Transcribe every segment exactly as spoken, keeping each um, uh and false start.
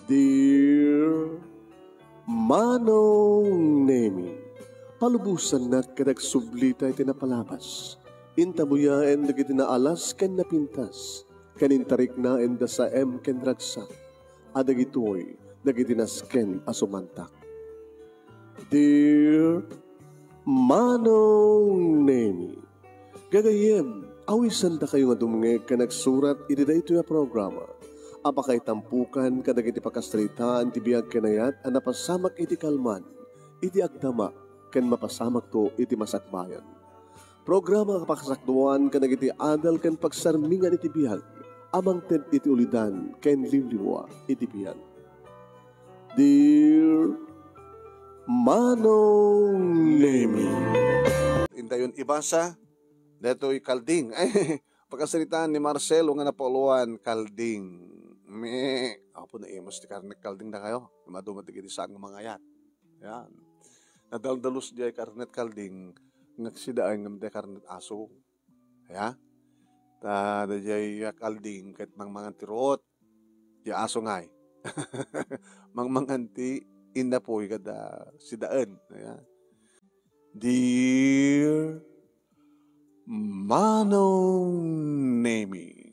Dear Manong Nemi, palubosannak ket agsublita iti napalabas. Intabuyaen dagiti naalas ken napintas, ken intariknaenda saem ken ragsak, a dagitoy dagiti nasken a sumantak. Dear Manong Nemi, gagayyem, awisandakayo nga dumngeg ken agsurat iti daytoy a programa a pakaitampukan kadagiti pakasaritaan ti biag ken ayat a napasamak iti kalman, iti agdama, ken mapasamakto iti masakbayan. Programa a pakasakduan kadagiti adal ken pagsarmingan iti biag a mangted iti ulidan ken liwliwa iti biag. Dear Manong Nemi. Intayon ibasa, detoy kalding. Ay, pakasaritaan ni Marcelo nga napauluan, kalding. Me, apo, naimus ti karne kalding dakayo. Maduma ti kiti saan nga mangayat. Yan. Nadaldalus diay karne kalding, nga sidaen ngem diay karne aso. Ya? Ta, daydiay, ah, kalding ket mangmangan ti ruot. Ti aso ngay. Mangmangan ti innapuy kada sidaen. Ya? Dear Manong Nemi.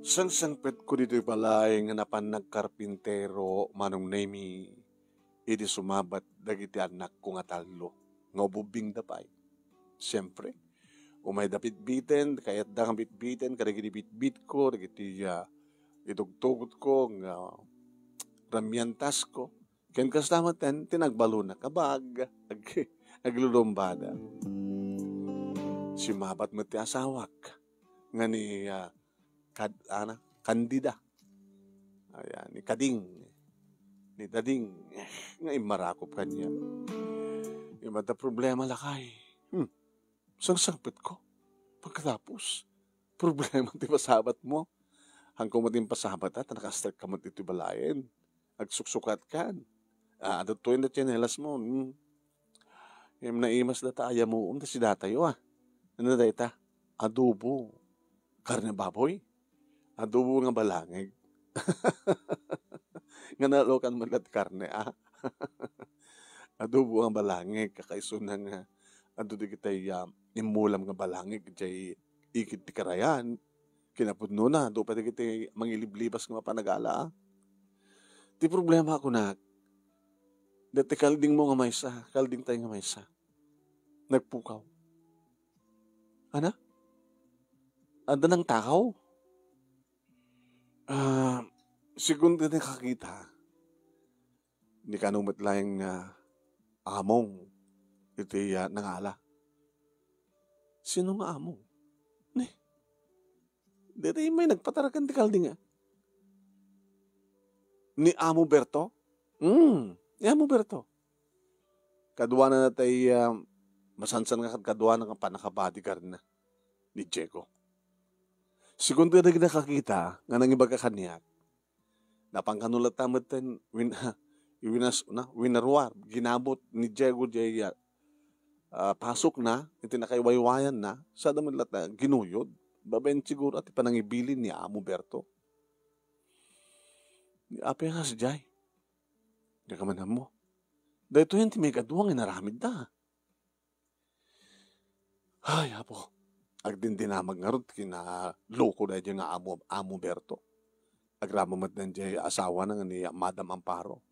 Sangsangpetko ditoy balay nga napan nagkarpintero, Manong Nemi, idi sumabat dagiti annakko nga tallo nga ububbingda pay. Siempre, umayda bitbiten, kayatda nga bitbiten kadagiti bitbitko, dagiti, ah, itugtugotko nga ramiantasko. Ken kasta met ti nagbalona kabag, ag-, agludumbada. Simmabat met ti asawak nga ni, ah, Kad-, ana, Candida. Ayan, ni Kading. Ni Dading. Nga immarakop kaniak. Immay adda problema, lakay. Hmm. Sangsangpetko. Pagkatapos, problema ti pasabatmo. Haanko met impasabat, a, ta nakastrek ka met iti balayen. Agsuksukat kan. Ah, adtoy ti tsinelasmo. Hmm. Ngem naimas data a yamuom ta si datayo, a. Ania dayta? Adobo. Karne baboy? Adobo nga balangig. Nga nalukan met la't karne, a. Adobo nga balangig, kakaisuna nga adu dagiti, ah, immulam nga balangig, idiay ikit ti karayan. Kinapudnona, adu pay dagiti mangiliblibas nga mapan nagala, a. Ti problema, kunak, dayta kaldingmo nga maysa, kaldingtayo nga maysa, nagpukaw. Ana? Adda nangtakaw? Ah, segun ti nakakita, ni kano met laeng nga among iti, ah, nangala. Sino nga among? Ni, diri may nagpatarakan ti kalding, a. Ni Amo Berto? Hmm, ni Amo Berto. Kaduana tay, ah, masansan nga kad-, kaduana nga pannakabodyguard na ni Diego. Segun ti dagiti nakakita nga nangibaga kaniak, napan kano latta metten win-, winas-, na, winaruar, ginabut ni Diego diay, ah, pasokna, iti nakaiwaywayanna, sada met latta ginuyod. Babaen siguro ti panangibilin ni Amo Berto. Apay nga sadiay? Diak man ammo. Daytoyen ti maikadua nga inaramidda. Ay, Apo. Agdindinamag ngarud, kinaloko daydiay nga Amo, Amo Berto. Agraman met daydiay asawana nga ni Madam Amparo.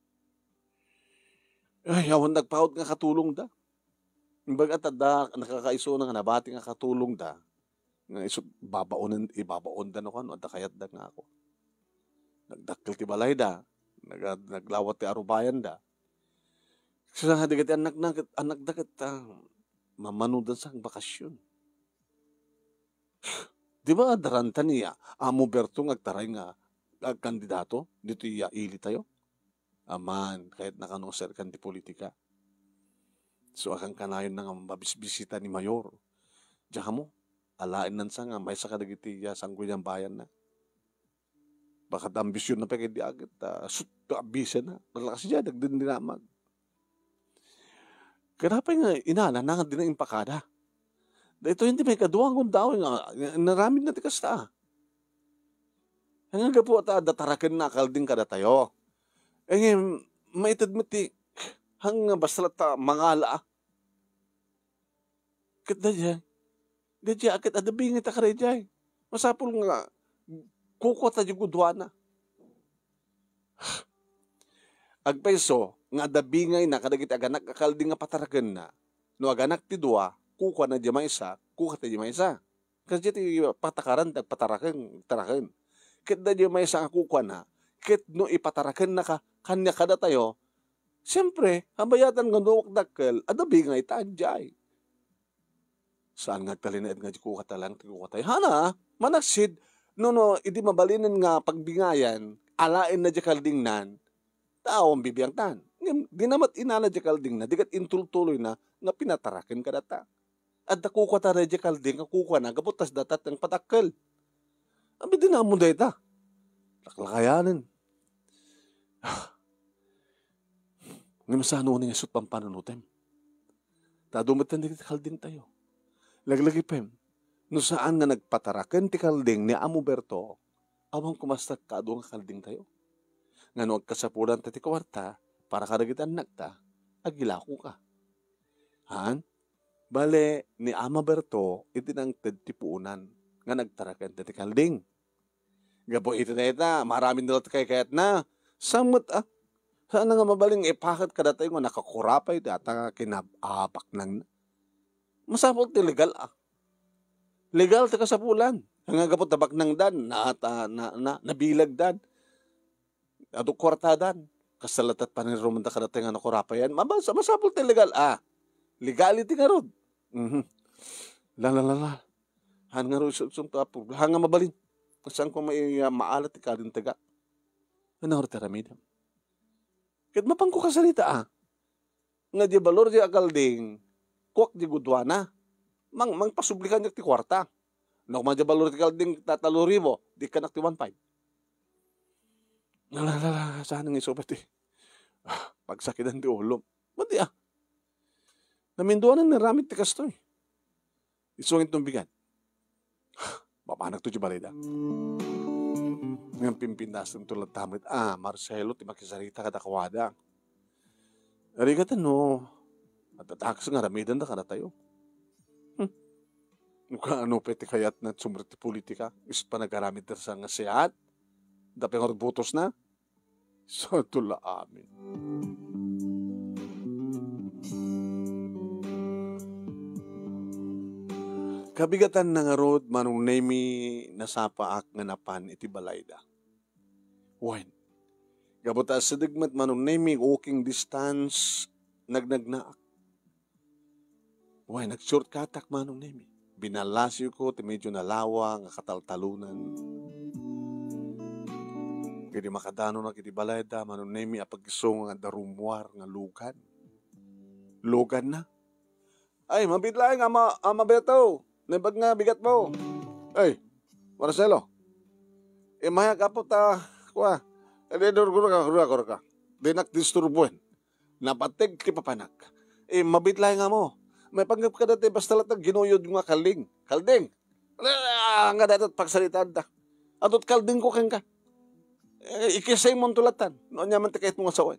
Ay, awan nagpaut nga katulongda. Imbag a tadda, nakakaisuna nga nabati nga katulongda. Nga isu-, babaonen, ibabaonda no kano, adda kayatda nga ako. Nagdakkel ti balayda, nag-, naglawat ti arubayanda. Sa dagiti annakna ket, annakda ket, ah, mamanodan sa bakasyon. Di ba, daranta ni Amo Berto nga agtaray nga agkandidato ditoy, ah, ili tayo? Aman, kayatna kano nga serkan ti politika. So, akankanayonna nga mabisbisita ni Mayor. Diak ammo, alaennan sa nga maysa kadagiti, ah, sangguniang bayanna. Baka ambisionna pay ket di aget, ah, sut-, Ito, abisena. Nalakas siya, nagdindiramag. Kaya pay nga, inana na nga di na impakada. Daytoy iti maikadua nga gundaway nga, nga naramid na ti kasta. Nga gapu ta adda taraken na kalding kadatayo. Eh, maited met ti, hang nga basta latta mangala, ah. Ket daydiay, daydiay ket adda bingay ta kadaydiay. Masapul nga kukua ta di guduana. Agpayso nga adda bingayna kadagiti aganak a kalding nga patarakenna. No aganak ti dua, kukuana di maysa, kukuana di maysa. Kasdiay ti patakaran ti agpataraken, taraken. Ket daydiay maysa nga kukuana, ket no ipatarakenna ka, kaniak kadatayo, siempre, a bayatan nga no dakkel, adda bingay ta diay. Saan nga agtalinaed nga di kukua ta lang ti kukua tayo? Hana, manaksid, no, no, idi mabalinen nga pagbingayan, alaenna di kaldingnan, ta awan bibiangtan. Ngem, di na met inana di kaldingna, di ket intultuloyna nga pinataraken kadata. Adda kukua ta di kalding, nga kukuana, gapu ta sdata ti nagpadakkel. Abi, di na ammo dayta. Laklakayanen. Ngem saan nga isu ti pampanunotem? Ta adu met ti kaldingtayo. Laglagipem, no saan nga nagpataraken ti kalding ni Amo Berto, awan koma ti kaadu nga kaldingtayo. Nga no agkasapulanta ti kuarta para kadagiti annakta, agilakoka. Han? Bale, ni Ama Berto iti nangted ti puonan nga nagtaraken ti kalding. Gapu iti dayta, maaramid na ti kaykayatna. Saan met, ah? Saan nga mabalin nga ipaket kadatayo nga nakakurapay dayta nga kinab-, ah, baknangna? Masapul ti legal, ah. Legal ti kasapulan. Nga gapu ta baknangdan, na, ta, na, na, nabilagdan. Adu kuartadan. Kasta latta ti panirumanda kadatayo nga nakurapayan. Mabasa, masapul ti legal, ah. Legality ngarud. Mhm. La, la, la, la. Han ngarud, isu-, isu-, apo, han nga mabalin. Saan ko mai-, ah, maalat ti kalintega. Ano ti aramidem? Ket mapanko kasarita, ah. Nga di balor di akalding, kuak di guduana. Mang-, mangpasubli kaniak ti kuarta. No, koma di balor di kalding, tatalo ribo, di kanak ti one five. Ala, ala, ala, saan nga isu pay ti, ah, pagsakitan ti ulom. Madi, ah. Naminduanan nga aramid ti kastoy. Isu nga inton bigat. Mapanagto ti balay da. Ngem pimpinasem to latta met, ah, Marcelo, ti makisarita kadakuada. Arigat no, adda ti aramidenda kadatayo. Hmm. No kaano pay ti kayatna ti sumrek ti politika, isu ti panagaramidda sa nga siat, da pay nga butosna. Santo la amin. Kabigatanna ngarud, Manong Nemi, nasapaak nga napan iti balayda. Wen, gapu ta asideg met, Manong Nemi, walking distance, nagnagnaak. Wen, nag-shortcutak, Manong Nemi. Binalasiwko ti medyo nalawa nga kataltalonan. Idi makadanonak iti balayda, Manong Nemi, apag-isu nga adda rummuar nga lugan. Luganna. Ay, mabiit laeng, Ama, Ama Berto. Naimbag nga bigatmo. Ay, Marcelo. Immay, gapu ta, kua. Adi, dur-, gurka, gurka, gurka. Dinak disturboen. Napateg ti papanak. Eh, mabiit laeng, Amo. Maipanggep ka dati, basta latta ginuyod nga kalding. Kalding! Ah, nga dayta ti pagsaritaanda. Adut kaldingko kenka. Eh, ikisaymonto latta. No ania man ti kayatmo nga sawen.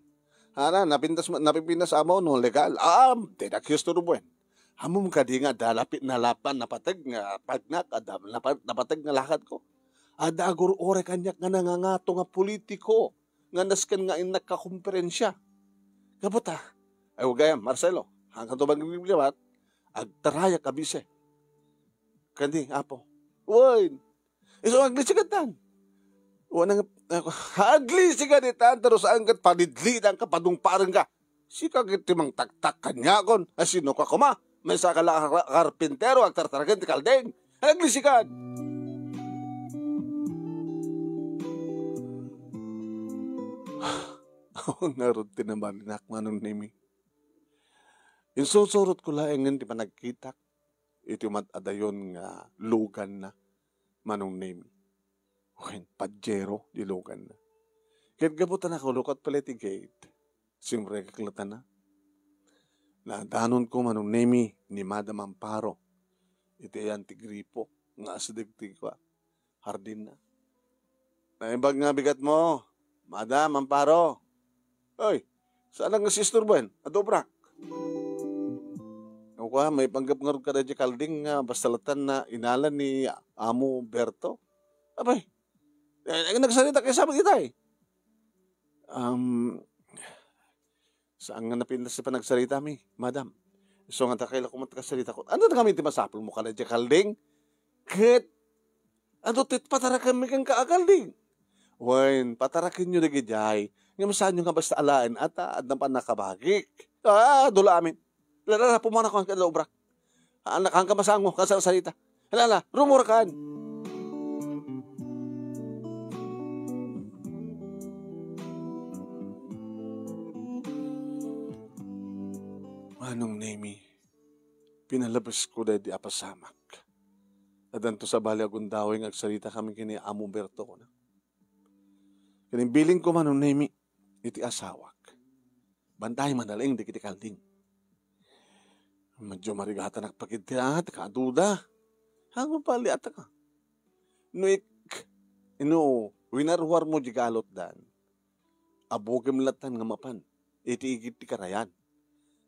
Hana, napintas, napipintas, Amo, no legal. Ah, dinak isturboen. Ammom kadi nga adda lapi-, nalapan, napateg nga pagnak, adda napa-, napateg nga lakadko. Adda agur-uray kaniak nga nangangato nga politiko nga nasken nga innak kakomperensia. Gapu ta, ay, gayam, Marcelo, hangkan to bang agtarayak a bise. Kadi, Apo. Wen, isu nga aglisigadtan. Wen, nga, aglisigadtan, ta no saan ket panidlitan ka, padungparen ka. Sika ket ti mangtaktak kaniakon. A sino ka koma? Maysa ka la ka-, karpintero, agtartaraken ti kalding. Aglisigad! Awan ngarud ti nabalinak, Manong Nemi. Insusurotko laengen ti panagkitak iti umad-adayon nga luganna, Manong Nemi. Wen, padiero ti luganna. Ket gapu ta nakulokot pay la iti gate, simrekek latta. Nadanonko, Manong Nemi, ni Madam Amparo iti ayan ti gripo nga asideg ti kua, hardinna. "Naimbag nga bigatmo, Madam Amparo." "Ay, saanak nga siisturboen, adda ubrak." Kua, maipanggep ngarud kada diay kalding nga basta latta nga inala ni Amo Berto. "Apay, eh, nagsarita kay sabit itay?" "Um, saan nga napintas ti panagsaritami, madam? Isu nga dakay la koma ti kasaritak." "Ania ngamin ti masapulmo kada diay kalding? Ket adu ti patarakenmi kenka a kalding?" "Wen, patarakenyo dagidiay. Ngem saanyo nga basta alaen a ta adda pannakabagik. Ah, adu la amin. Lala, pumanaw ka kada ubra. Anak, ka masango, kasarita. Lala, rumurakan." Manong Nemi, pinalabesko daydi a pasamak. Addanto sabali a gundaway nga agsaritakami ken ni Amo Berto, kuna. Ket imbilinko, Manong Nemi, iti asawak, "Bantay manalaing dagiti kalding." Medyo marigatanak pagidtiat, kaduda. Hango paliataka. No ik-, no, winaruarmo di galotdan, abugem lattan nga mapan iti igid ti karayan.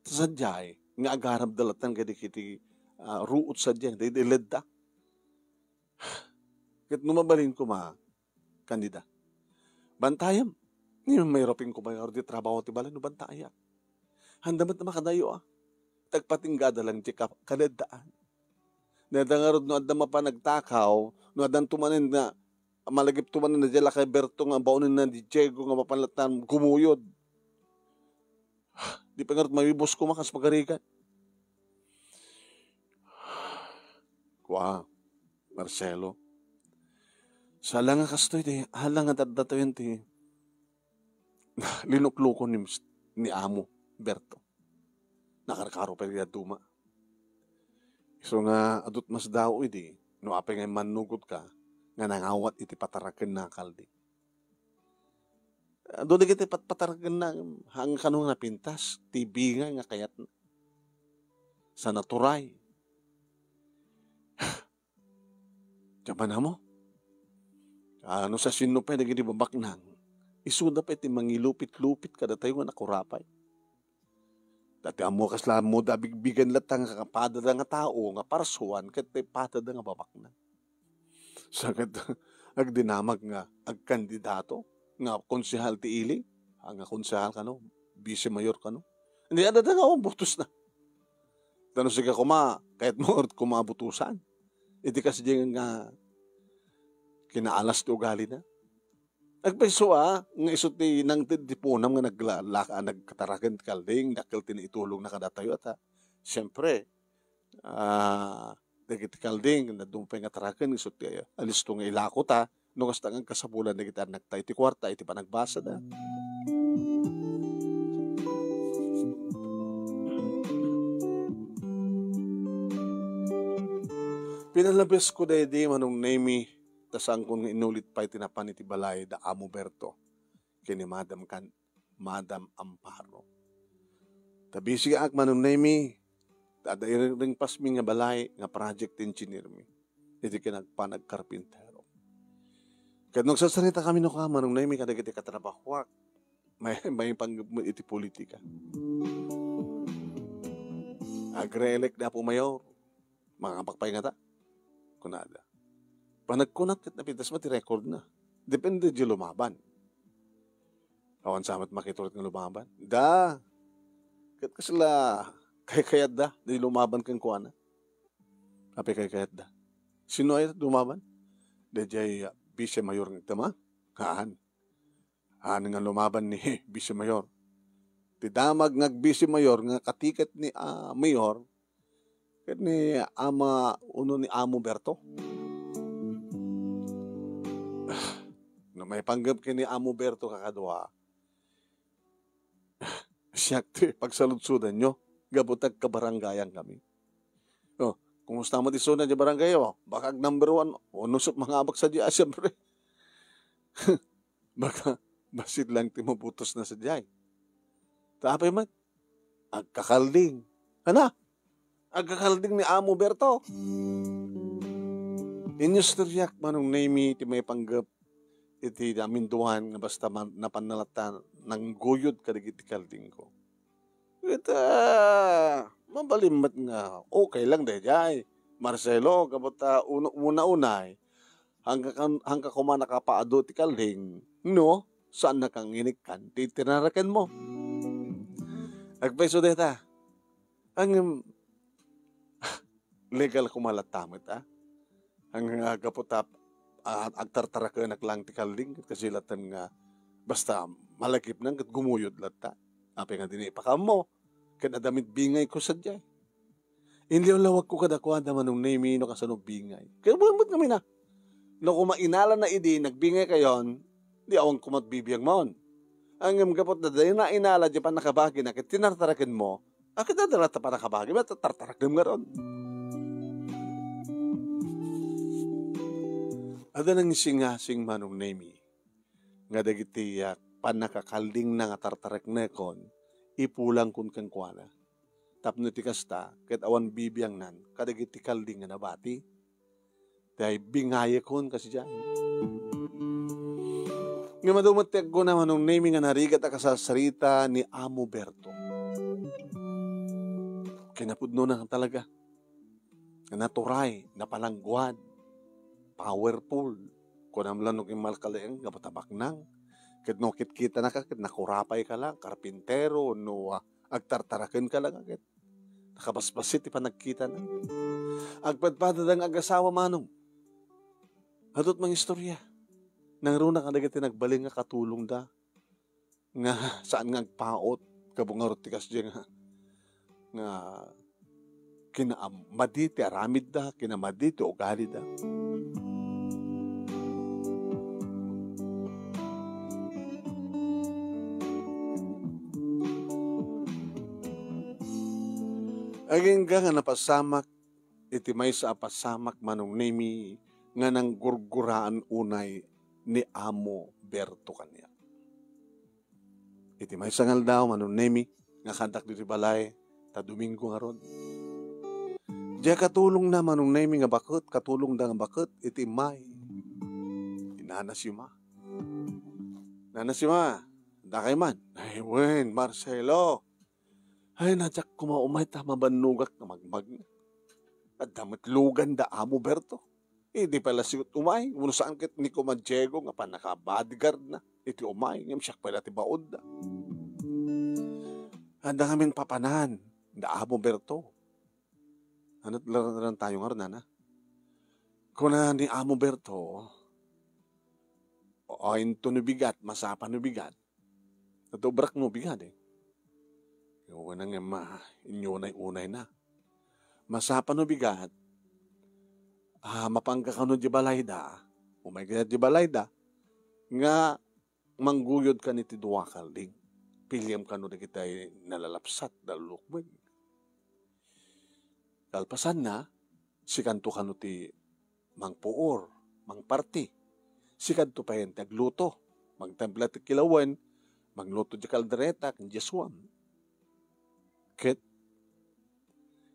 Ta sadiay nga agarabda lattan kadagiti, ah, ruot sadiay, daydi ledda. Ket no mabalin koma, kandida, bantayem. Ngem mayrapen koma nga di trabaho ti balay no bantayak. Handa met a makadayo, ah. Tagpatinggada lang ti ka-, kaleddaan. Dayta ngarud no adda mapan agtakaw, no addanto manen nga malagipto manen daydiay lakay Berto nga baonenna ni Diego nga mapan lattan gumuyod. Di pay ngarud mawibus koma kas pagarigan. Kua, Marcelo, sala nga kastoy ti, hala nga daddatayon ti linuklukon ni Mis-, ni Amo Berto. Nakarkaro pay dadduma. Isu nga adut masdaaw idi, no apay nga immannugotka nga nangawat iti patarakenna a kalding. Adu dagiti patpatarakenna, haan kano nga napintas, ti bingay nga kayatna. Sa naturay. Diak man ammo. Ah, no sa sinno pay dagiti babaknang, isuda pay ti mangilupit-lupit kadatayo nga nakurapay. Ta ti ammo kasla ammoda a bigbigen latta nga padada nga tao nga parsuan ket ti padada nga babaknang. Sa ket agdinamag nga agkandidato nga konsehal ti ili, ah, nga konsehal kano, bise mayor kano. Ania, adda nga butosna. Ta no sika koma, kayatmo koma a butosan. Iti kasdiay nga kinaalas ti ugalina. Agpayso a, nga isu ti nangted ti punam nga nagla-, laka-, nagkataraken ti kalding, dakkel ti naitulongna kadatayo, ta, siempre, ah, dagiti kalding, dadduma pay nga taraken, isu ti, ah, alisto nga ilako ta, no kasta nga agkasapulan dagiti annakta iti kuarta, iti panagbasada. Pinalabesko daydi, Manong Nemi, ta saankon nga inulit pay ti napan iti balay da Amo Berto ken ni Madam kan-, Madam Amparo. Ta bisiak, Manong Nemi, ta adda iringpasmi nga balay nga project ti engineer mi iti kinagpanagkarpintero. Ket no agsasaritakami no ka, Manong Nemi, kadagiti katrabahoak, may, maipanggep met iti politika. Agre-elect ni Apo Mayor, mangabak pay ngata, kunada. Panagkunat ket napintas met ti record na. Depende di lumaban. Awan sa met makiturit nga lumaban. Da, ket kasla kaykayatda, di lumaban kenkuana. Apay kaykayatda? Sino ay lumaban? Daydiay, ah, bise mayor nga agdama? Haan. Haan nga lumaban ni bise mayor. Ti damag nga agbise mayor nga katiket ni, ah, mayor, ket ni Ama, uno ni Amo Berto. No maipanggep ken ni Amo Berto, kakadua, siak ti pagsaludsodanyo, gapu ta agkabarangayan kami. Oh, kumusta met isuna diay barangay, oh? Baka ag number one, o nusot mangabak sadiay, ah, siyempre. Baka, Bassit lang ti mabutosna sadiay. Ta apay met? Agkakalding. Ana? Agkakalding ni Amo Berto. Inyustoriak, Manong Nemi, ti maipanggep iti aminduan nga basta man-, napan na latta nangguyod kadagiti kaldingko. Ita, mabalin met nga okay lang daydiay, Marcelo, gapu ta uno-, una-unay, hangka kan-, hangka koma nakapaadu ti kalding, no? Saannaka nga inikkan ti tinarakenmo. Agpayso dayta. Ngem, legal koma latta met, a? Ang, ah, gapu ta, ah, agtartarakenak lang ti kalding, ket kasi latta nga basta malagipnan ket gumuyod latta. Apay nga dina ipakammo? Ket adda met bingayko sadiay. Inliwlawagko kadakuada, Manong Nemi, no kasano bingay. Kaya buwan met ngamin, a. No koma inalana idi nagbingaykayon, di awan koma bibiagmon. Ngem gapu ta dayna inala diay pannakabagina ket tinartarakenmo, a, ket adda latta pannakabagi, ket tartarakem ngarud. Adda nangisingasing, Manong Nemi, nga dagiti, ah, pannakakaldingna nga tartareknekon, ipulangkon kenkuana. Tapno iti kasta, ket awan bibiangnan kadagiti kalding nga nabati. Tay bingayekon kasi diay. Ngem adu met ti agkuna, Manong Nemi, nga narigat a kasarsarita ni Amo Berto. Kinapudnona talaga. Naturay, napalangguad, powerful. Kunam la no kimmalkalaeng gapu ta baknang. Ket no kitkitanaka, ket nakurapayka la, karpintero, no, ah, agtartarakenka la, ket nakabasbasit ti panagkitana. Agpadpadada nga agasawa, Manong. Adu ti mangistorya. Nangruna kadagiti nagbalin nga katulongda. Nga saan nga agpaut, kabungarot ti kasdiay nga, nga kinamadi ti aramidda, kinamadi ti ugalida. Agingga nga napasamak iti maysa a pasamak, Manong Nemi, nga nanggurguraan unay ni Amo Berto kaniak. Iti maysa nga aldaw, Manong Nemi, nga kaandak ditoy balay, ta Domingo ngarud. Diay katulongna, Manong Nemi, nga baket, katulongda nga baket iti immay. Ni Nana Sima. Nana Sima, dakay man. Ay, wen, Marcelo. Ay, nadiak koma umay ta mabannogak nga magmagna. Adda met lugan da Amo Berto. Idi pay la siak umay, wenno saan ket ni Koma Diego nga pannaka-bodyguard na iti umay, ngem siak pay la ti baudda. Adda ngamin papanan da Amo Berto. Ano ti laran-, laran tayo ngarud, Nana? Kuna ni Amo Berto, o, into no bigat, masapa no bigat. Ito, brak no bigat, eh. Yung unang nga ma-, inyunay-unay na. Masapa no bigat, ah, mapangka kano di balayda, umay ka di balayda, nga mangguyod kan iti dua kalding. Piliem kano dagiti nalalapsat, nalulukmeng. Kalpasanna, sikanto kano ti mangpuor, mangparti. Sikanto payen ti agluto, magtempla ti kilawen, mangluto di kaldereta ken di suam. Ket,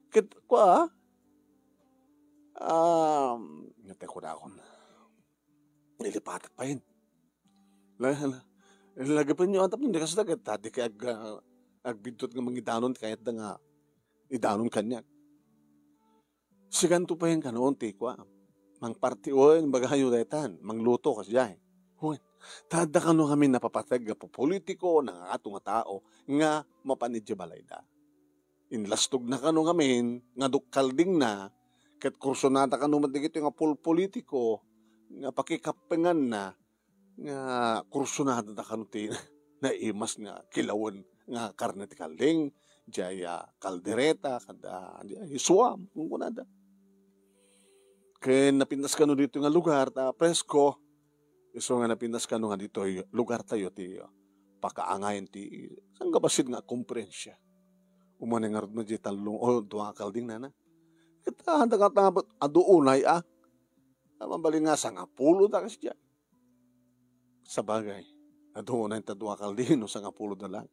ket, kua, um, nga ti kunakon. Nilipatak payen. La, la, lagi pa inyo, tapno di kasta ket, ta di kay ag-, ah, agbiddut nga mangidanon, kayatda nga idanon kaniak. Siganto payen kano ti kua, mangparti, wen, bagayo daytan, mangluto, kasdiay. Wen, ta adda kano ngamin napapateg nga politiko, nangangato nga tao, nga mapan idiay balayda. Inlastogna kano ngamin nga dukaldingna, ket kursunada kano met dagitoy nga pulpolitiko nga pakikappenganna nga kursunada kano ti naimas nga kilawen nga karne ti kalding, diay, ah, kaldereta, kada, diay, suam, kunkunada. Ken napintas kano ditoy nga lugar ta presko, isu nga napintas kano nga ditoy lugar tayo ti, ah, pakaangayen ti sangga bassit nga komperensia. Umanay ngarud met diay tallo o dua nga kalding, Nana. Ket, ah, anda nga tapno adu unay, a. Ah, mabalin nga sangapulo da kasdiay. Sabagay, Adu, unay ta dua kalding no sangapulo da lang.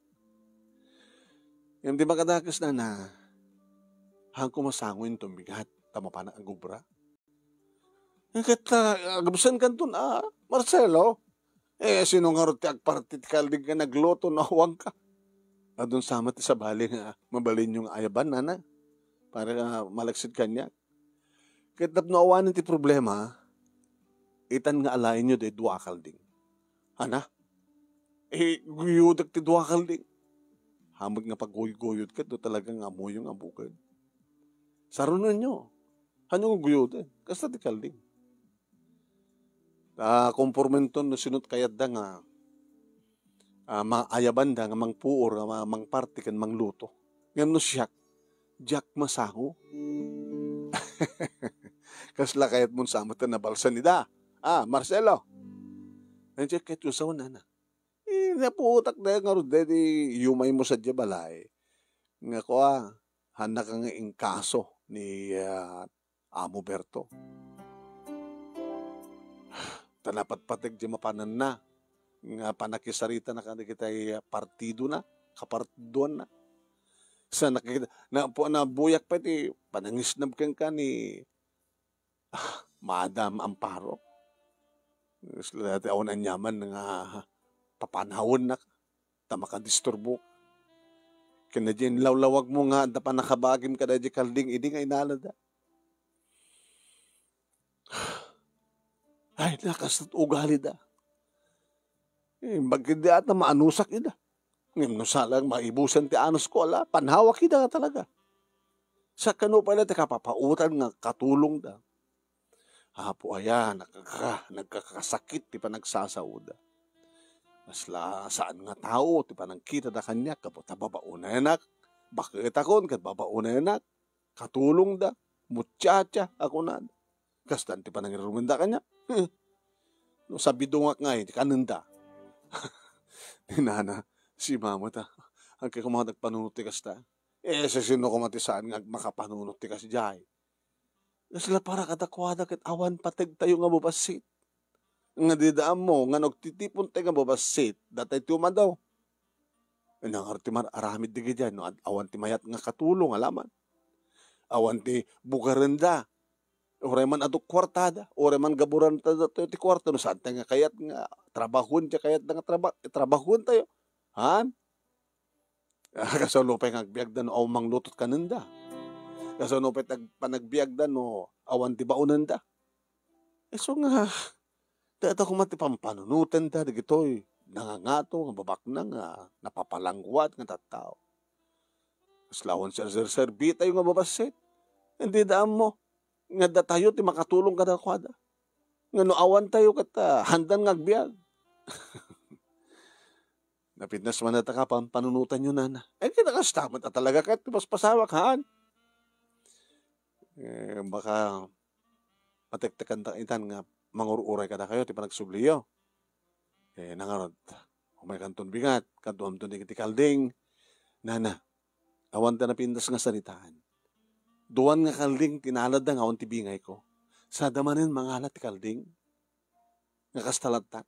Ngem di makadakes, nana, haanko masango inton bigat ta mapanak agubra. Ket, ah, agabsentkanton, ah, Marcelo. Eh, sino ngarud ti agparti ti kalding ken agluto no awanka? Adun sa met ti sabali nga mabalinyo nga ayaban, nana, para, ah, malaksid kaniak. Ket tapno awanen ti problema, itan nga alaenyo daydi dua a kalding. Ana? Eh, guyodek ti dua a kalding. Hamut nga pagguyguyod ket no talaga nga ammoyo nga abuged. Sarunenyo. Haanyo nga guyoden. Kasta ti kalding. Ta, kompormenton no sino't kayatda nga, ah, maayabanda nga mangpuor, nga ma-, mangparti ken mangluto. Ngem no siak, diak masango. Kasla kayatmon sa met a nabalsan ida? Ah, Marcelo. Ay, diak ket usaw, nana. Eh, naputak da ngarud daydi yumaymo sadiay balay. Nga kua, haannaka nga inkaso ni, ah, Amo Berto. Ta napatpateg diay mapananna nga pannakisarita na kadagiti partidona, kapartidoanna. Sa nakita-, na-, pu-, nabuyak pay ti panangisnab kenka ni, ah, Madam Amparo. Kasla ti awan aniaman nga papanawennak ta makadisturbo. Ken diay inlawlawagmo nga adda pannakabagim kadaydi kalding idi nga inalada. Ay, na, kasto't ugalida. Eh, imbag ket di ata maanusak ida. Ngem no sa lang maibusen ti anusko, ala, panhawak ida nga talaga. Sa kano pay la ti kapapaotan nga katulongda. Apo aya, nagkaka-, nagkakasakit ti panagsasaoda. Kasla saan nga tao ti panagkitada kaniak, gapu ta babaonenak, baketakon ket babaonenak, katulongda, muchacha a kunada. Kastan ti panangirurumenda kaniak. Hmm. No sabidongak ngay, ti kanenda. Ni nana, si mama ta, agkay koma nagpanunot ti kasta. Eh, sisino koma ti saan nga agmakapanunot ti kasdiay? Kasla para kadakuada ket awan pateg tayo nga babassit. Nga dida ammo nga no agtitipon tayo nga babassit, datay ti umadaw. Ania ngarud ti mar-aramid dagiti diay no ad-, awan ti mayat nga katulong a laman? Awan ti bugarenda. Uray man adu kuartada, uray man gaburan ta datoy ti kuarta, no saan tayo nga kayat nga trabahoen ti kayatda nga traba-, trabahoen tayo. Han? Ah, kasano pay nga agbiagda no awan mangluto kanenda? Kasano pay ti ag-, panagbiagda no awan ti baonenda? Isu nga, dayta koma ti pampanunotenda dagitoy nangangato nga babaknang nga napapalangguad nga tattao. Kasla awan serserserbi tayo nga babassit. Dida ammo nga datayo ti makatulong kadakuada. Nga no awan tayo ket, ah, handan nga agbiag. Napintas man dayta ka pampanunotyo, nana. Eh, kasta met a talaga ket ti paspasawak, haan? Eh, baka matektekandak itan nga mangur-uray kadakayo ti panagsubliyo. Eh, nangarud, umaykanton bigat, kaduamton dagiti kalding. Nana, awan ta napintas nga saritaan. Duan nga kalding ti naladda nga awan ti bingayko. Sada manen mangala ti kalding nga kasta latta.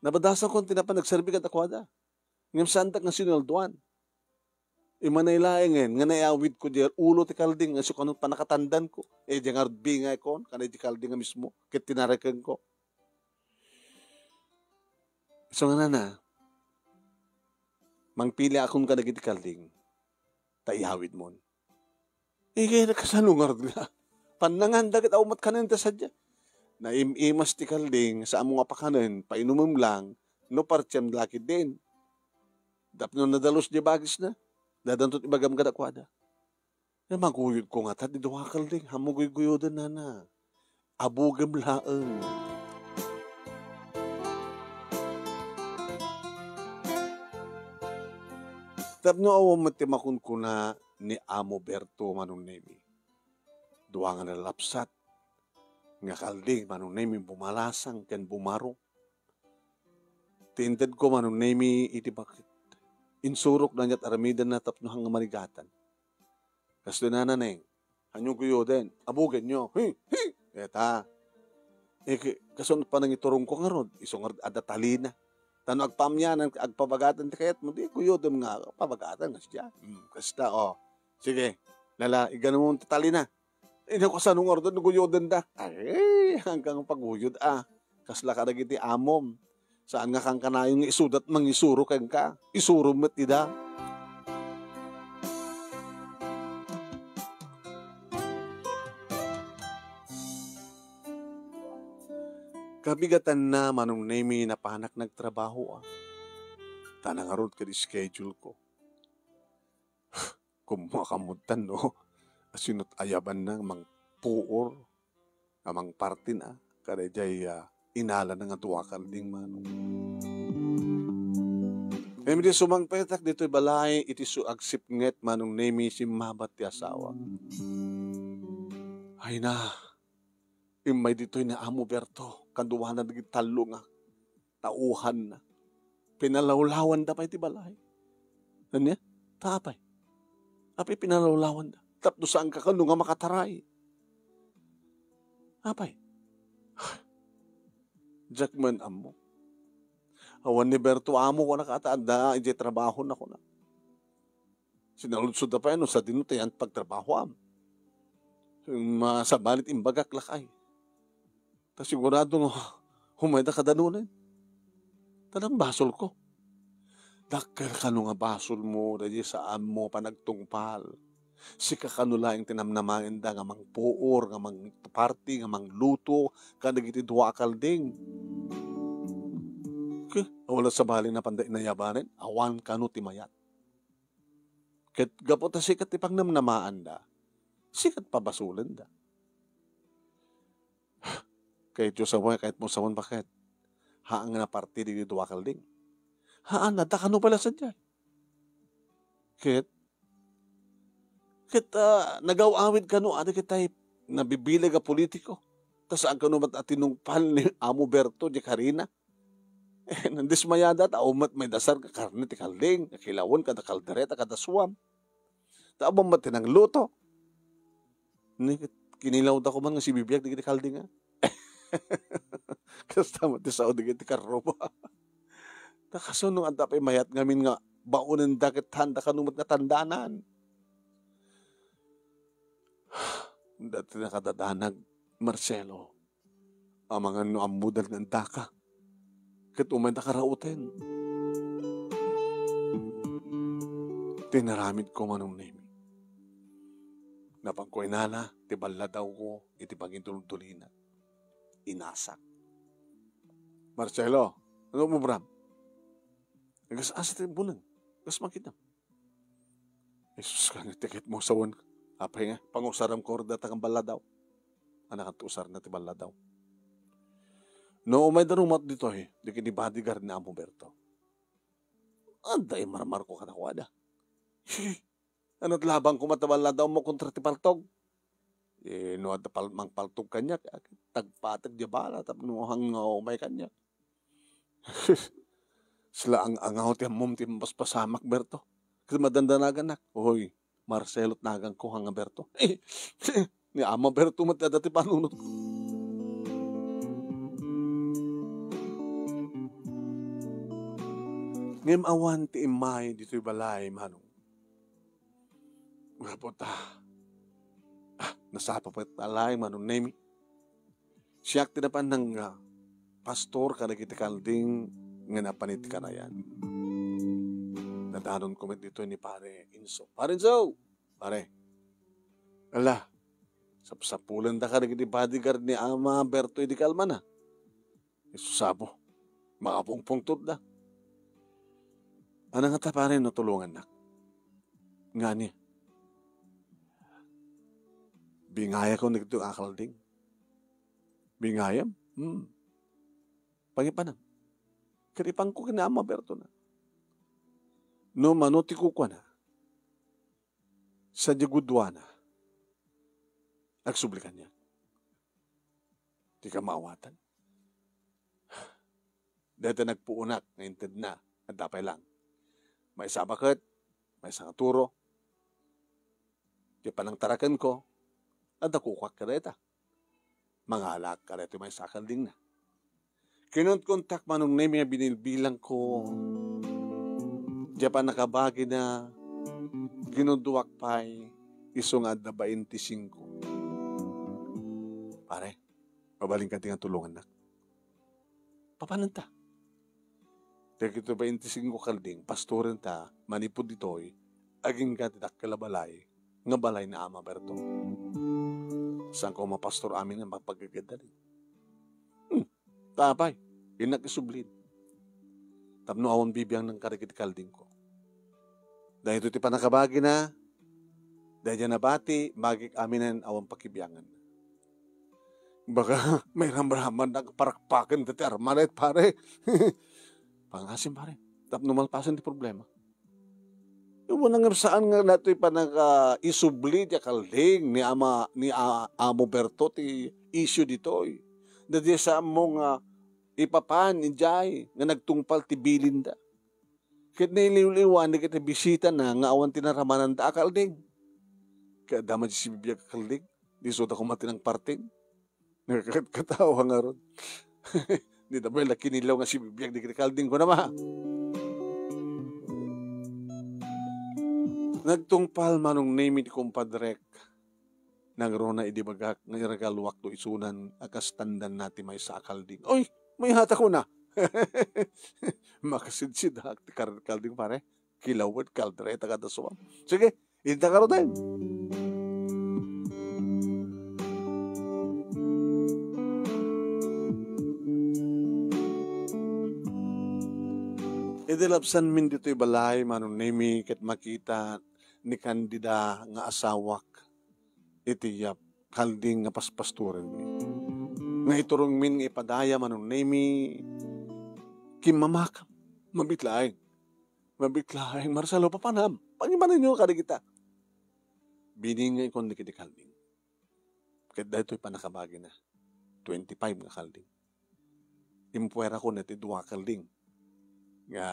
Nabadasankon ti napan nagserbi kadakuada. Ngem saandak nga sinulduan. Imanay laengen nga naiawidko diay ulo ti kalding nga isu kano pannakatandanko. Eh, diay ngarud bingayko, kanay diay kalding nga mismo, ket tinarekengko. Isu nga nana, mangpiliakon kadagiti kalding, ta iyawidmon. Isu nga kasano ngarud nga pannanganda ket awan met kanen ta sadiay. Naim-imas ti kalding, saanmo nga pakanen, painumem lang, no partiam la ketdin. Tapno nadalus diay bagisna, dadanto ti ibagam kadakuada. Nga maguyodko ngata ti dua a kalding, haanmo guygoyoden, nana. Abugem laeng. Tapno awan met ti makunkuna ni Amo Berto, Manong Nemi. Dua nga nalapsat nga kalding, Manong Nemi, bumalasang ken bumaro. Ti intedko, Manong Nemi, iti bakit. Insurok na niat aramidenna tapno hang marigatan. Kastoy, Nana Neng, haanyo guyoden, abugenyo. Hi, hi! Eta. Eh, ki-, kasun panangiturongko ngarud, isu ngarud adda talina. Ta no agpaammoan, agpabagatan ti kayatmo, di kuyodem nga pabagatan, kasdiay. Hmm, kasta, o. Sige, lala, iganamon ti talina. Eh, no kasano ngarud no guyodenda? Ay, hanggang paguyod, a. Kasla kadagiti amom. Saan nga kankanayon nga isudat mangisuro kenka? Isuro met ida. Kabigatanna, Manong Nemi, napanak nagtrabaho, a. Ta nangarud ket schedule ko. Kummuak ammotan, no? Asino ti ayabanna nga mangpuor, nga mangpartina, kadaydiay, a, inalana nga dua kalding, Manong. Ngem idi sumangpetak ditoy balay, iti su-, agsipnget, Manong Nemi, simmabat ti asawak. Ay na, immay ditoy ni Amo Berto, kaduana dagiti tallo nga tauhanna. Pinalawlawanda pay ti balay. Ania? Ta apay? Apay pinalawlawanda? Tapno saanka kano nga makataray. Apay? Diak man ammo. Awan ni Berto amo, kuna, kata adda idiay trabahona, kuna. Sinaludsodda pay no sadino ti yan pagtrabahoam. Masabanit imbagak lakay. Ta sigurado nga umayda kada nunen. Ta nagbasolko. Dakkel kano nga basolmo, daydi saanmo panagtungpal. Sika kano laeng ti namnamaenda nga mangpuor, nga mangparti, nga mangluto, kadagiti dua a kalding. Ke, awala sabali napanda inayabanen, awan kano ti mayat. Ket gapu ta sika ti pangnamnamaanda, sika ti pabasolenda. Kayatyo sawen, kayatmo sawen, baket? Haan nga naparti dagiti dua a kalding. Haan, adda kano pay la sadiay. Ket, ket, a, nagaw-awid kano, adi ket tay nabibileg a politiko. Ta saan kano met a tinungpal ni Amo Berto, di karina. Eh, nandismayada, ta umet may dasar nga karne ti kalding, nga kilawen kada kaldereta, kada suam. Ta awan met ti nangluto. Ni, kinilawda ko man nga sibibiag dagiti kalding, a. Kasta met ti sao dagiti karruba. Ta kasu no adda pay mayat ngamin nga baonenda ket haanda kano met nga tandanan. Dati nakadadanag, Marcelo. Amangan no ammoda nga andaka, ket umayda karauten. Ti inaramidko, Manong Nemi. Napanko inana ti balladawko iti pangiduldulinak. Inasak. Marcelo, ano mo, Bram? Agas-asa ti buneng. Agas makita. Jesus, kangit ti kayatmo sawen. Apay nga, pangusaram ko data nga balladaw. Anakan ti usarna ti balladaw. No, umayda rumat ditoy, dagiti bodyguard ni Amo Berto. Adda imarmarko kadakuada. Ano ti labangko met a balladawmo kontra ti paltog? Eh, no adda pal-, mangpaltog kaniak, tagpatek diay bala tapno hang-, umay kaniak. Sila ang-angaw ti ammom ti impaspasamak, Berto. Ket madandanaganak. Oy, Marcelo ti naganko, hanga Berto. Ni Ama Berto met adda ti panunotko. Ngem awan ti immay ditoy balay, Manong. Gapu ta, ah, nasapa pay ta laeng, Manong Nemi. Siak ti napan nga pastor kadagiti kalding nga napan iti kanayan. Nadanonko met ditoy ni Pare Inso. Pare Inso! Pare! Ala, sapsapulenda kadagiti bodyguard ni Ama Berto idi kalmana. Isu sabo. Makapungpungtotda. Ano nga ta, pare, no tulongannak? Ngani? Bingayakon dagitoy a kalding. Bingayam? Hmm. Pangipanam. Ket ipanko ken ni Ama Berto na. No mano ti kukuana, sadiay guduana, agsubli kaniak. Dika maawatan. Dayta nagpuonak nga intedna, adda pay lang. Maysa a baket, maysa nga turo. Ti panangtarakenko, adda kukuak kadayta. mangalak, kada ito may sakal dingna. Kinunkuntak Manong Nemi nga binilbilangko. Diay pannakabagina, ginuduak pay, isu nga adda baintisingko. Pare, mabalin ka ti nga tulongannak. Papananta? Dagitoy baintisingko kalding, pastoren ta, manipud ditoy, agingga ti dakkel a balay, nga balay ni Ama Berto. Saan ko mapastor amin nga magpagagad dali. Hmm, tapay, innak isublid. Tapno awan bibiang nang karikit kaldingko. Dahito ti pannakabagina, daydiay nabati, bagik aminen awan pakibiangan. Baka may ramraman nagparakpaken dati armanet, pare. Pangasim, pare. Tapno malpasen ti problema. Wen nga saan nga datoy pannakaisubli ti kalding ni Ama, ni A-, Amo Berto ti isyu ditoy. Daydiay sa ammo nga ipapan idiay nga nagtungpal ti bilinda. Ket nailiwliwan dagiti bisitana nga awan ti naramananda a kalding. Ket adda met sibibiag a kalding, isu da koma ti nangparting. Nagkatkatawa ngarud. Dida met la kinilaw nga sibibiag dagiti kalding, kunana. Nagtungpal Manong Nemi ti kumpadrek. Nangruna idi bagak nga iragalwakto isunan a kas tandanna ti maysa a kalding. Oy, mayat a kuna. Makasidsidaak ti kar-, kalding, pare. Kilawed, kaldereta, kada suam. Sige, inta ngaruden. Idi labsanmin ditoy balay, Manong Nemi, ket makita ni Candida nga asawak iti, ah, kalding nga paspastorenmi. Nga iturongmin nga ipadaya Manong Nemi, kimmamakam. Mabit laeng. Mabit laeng, Marcelo, papanam. Pangimananyo kadagita. Bini nga ikon dagiti kalding. Ket daytoy pannakabagina. Twenty-five nga kalding. Impuerakon iti dua kalding. Nga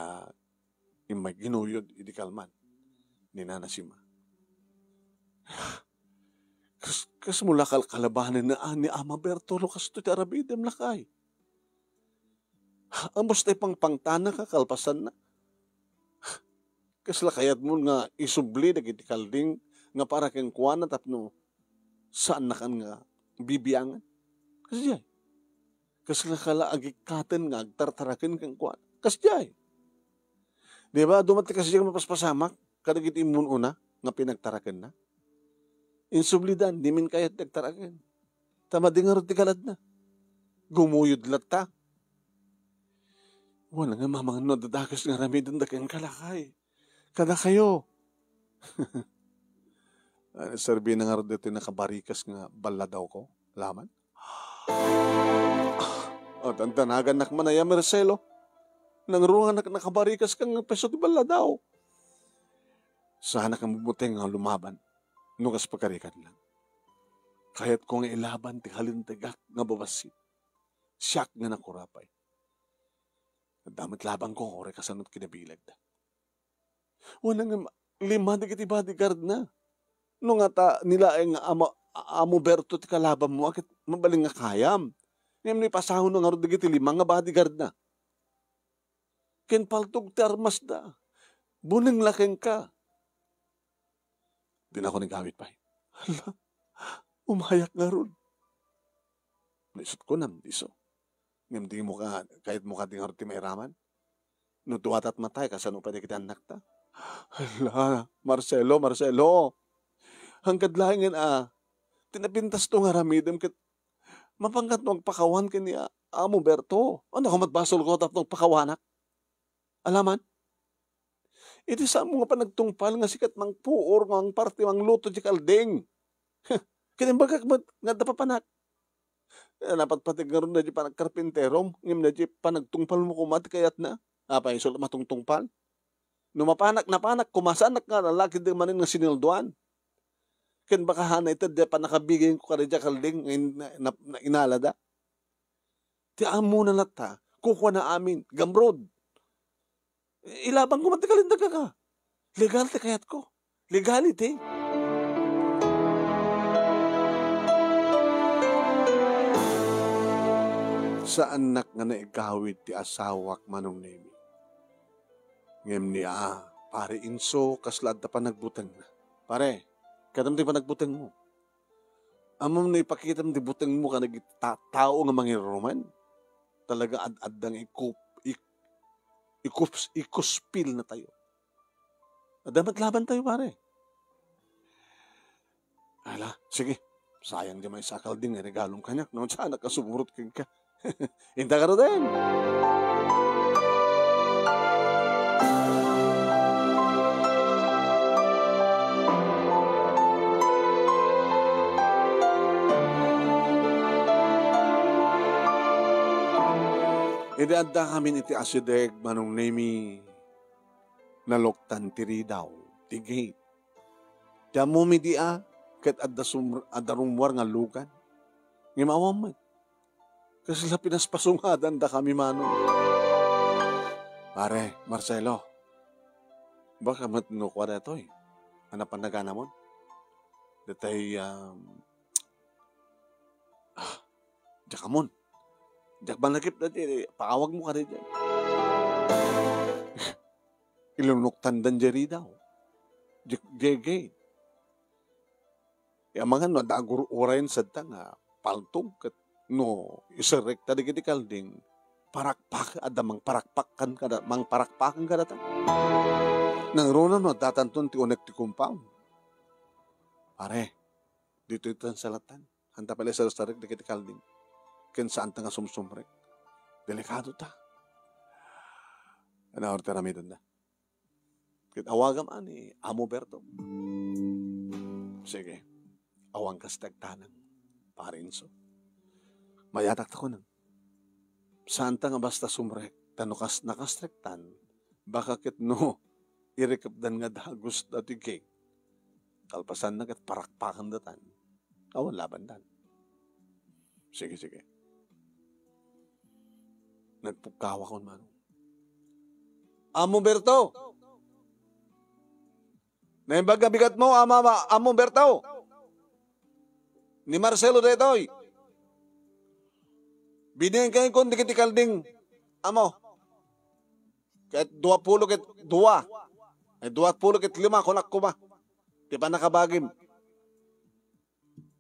immay ginuyod idi kalman ni Nana Sima. Kas-, kasmo la kalkalabanen na ni Ama Bertolo kastoy ti aramidem, lakay. Amos tay pangpangtanak a kalpasanna. Kasla kayatmo nga isubli dagiti kalding nga para kenkuana tapno saannakan nga bibiangan. Kasdiay. Kasla kala agikkaten nga agtartaraken kenkuana. Kasdiay. Di ba, dumat ti kasdiay nga mapaspasamak kadagiti immun-una nga pinagtarakenna? Insublidan, dimin kayat ti agtaraken. Ta madi ngarud ti kaladna. Gumuyod latta. Wen nga mamangno a dadakes nga aramidenda kenka, lakay. Kadakayo. Ah, serbina ngarud ditoy nakabarikas nga balladawko, laman? Ah, dandanagannak man aya, Marcelo. Nangruannak nakabarikas ka nga peso ti balladaw. Saanak nga bumuteng nga lumaban, no kas pagarikan lang. Kayatko nga ilaban ti kalintegak nga babassit. Siak nga nakurapay. Adda met labanko, uray kasano ti kinabilagda. Wen nga lima dagiti bodyguardna. No nga ta, ni laeng nga Ama-, Amo Berto ti kalabanmo, ket mabalin nga kayam. Ngem no ipasaonmo ngarud dagiti lima nga bodyguardna. Ken paltog ti armasda. Buneng la kenka. Dinakon igawid pay. Hala, umayak ngarud. Naisut ko, namdiso. Ngem dimo ka, kayatmo kadi ngarud ti mairaman? No dua ta ti matay, kasano pay dagiti annakta? Hala, Marcelo, Marcelo. Hanggad laengen a, ti napintasto nga aramidem ket mapanka no agpakawan ken ni a-, Amo Berto. Ania koma ti basolko tapno agpakawanak? Alaman? Iti saanmo nga panagtungpal nga sika ti mangpuor nga mangparte mangluto ti kalding. Ket imbagak met nga adda papanak. Eh, napatpateg ngarud daydi panagkarpinterom, ngem daydi panagtungpalmo koma ti kayatna. Apay, isu la matungtungpal? No mapanak, napanak, koma saanak nga lalaki di manen nga sineldoan. Ken baka hanay ta, di pannakabigenko kadaydi a kalding nga in-, na, na, na inalada. Ti amona latta, kukuana amin, gamrod. Ilabanko man ti kalintegak. Legal ti kayatko. Legality. Saannak nga naigawid ti asawak, Manong Nemi. Ngem ni a, Pare Inso, kasla adda panagbutengna. Pare, katam ti panagbutengmo. Ammom no ipakitam ti butengmo kadagiti ta-, tao nga mangiruruman? Talaga ad-adda nga ikup-, ik-, ikups-, ikuspilnatayo. Adda met labantayo, pare. Ala, sige. Sayang diay maysa a kalding nga regalom kaniak, no? Saanak a sumurot kenka. Inta garuden! Idi addakamin iti asideg, Manong Nemi, naluktan ti ridaw, ti gate. Ti ammom idi a, ket adda sumr-, adda rummuar nga lugan. Ngem awan met. Kasla pinaspasungadan dakami, Manong. Pare, Marcelo, baka met no kua daytoy a napanaganamon? Datay, um, ah, diak ammon. Diak malagip dati, paawagmo kadi diay. Ilunoktandan diay ridaw. Diak, diak, Ti amangan no adda agur-urayen sadta nga paltog ket no iserrekta dagiti kalding, parakpak-, adda mangparakpakan kada, mangparakpakan kadata. Nangruna no addatanton ti unek ti compound. Pare, ditoy tan salatan. Anta pala iserserrek dagiti kalding. Ken saanta nga sumsumrek. Delikado ta. Ano ti aramidenda? Ket awagam a ni Amo Berto. Sige, awan kas ti agtanang, Pare Inso. Mayatak ta kunam. Saanta nga basta sumrek, ta no kas-, nakasrektan, baka ket no, irikepdan nga dagus dati gate. Kalpasanna ket parakpakandatan. Awan labandan. Sige, sige. Nagpukkawakon, Manong. Amo Berto! Naimbag nga bigatmo, Ama, Ama, Amo Berto! Ni Marcelo daytoy. Bininkayko dagiti kalding, Amo. Ket duapulo ket dua. Ay, duapulo ket lima, kunak koma. Ti pannakabagim.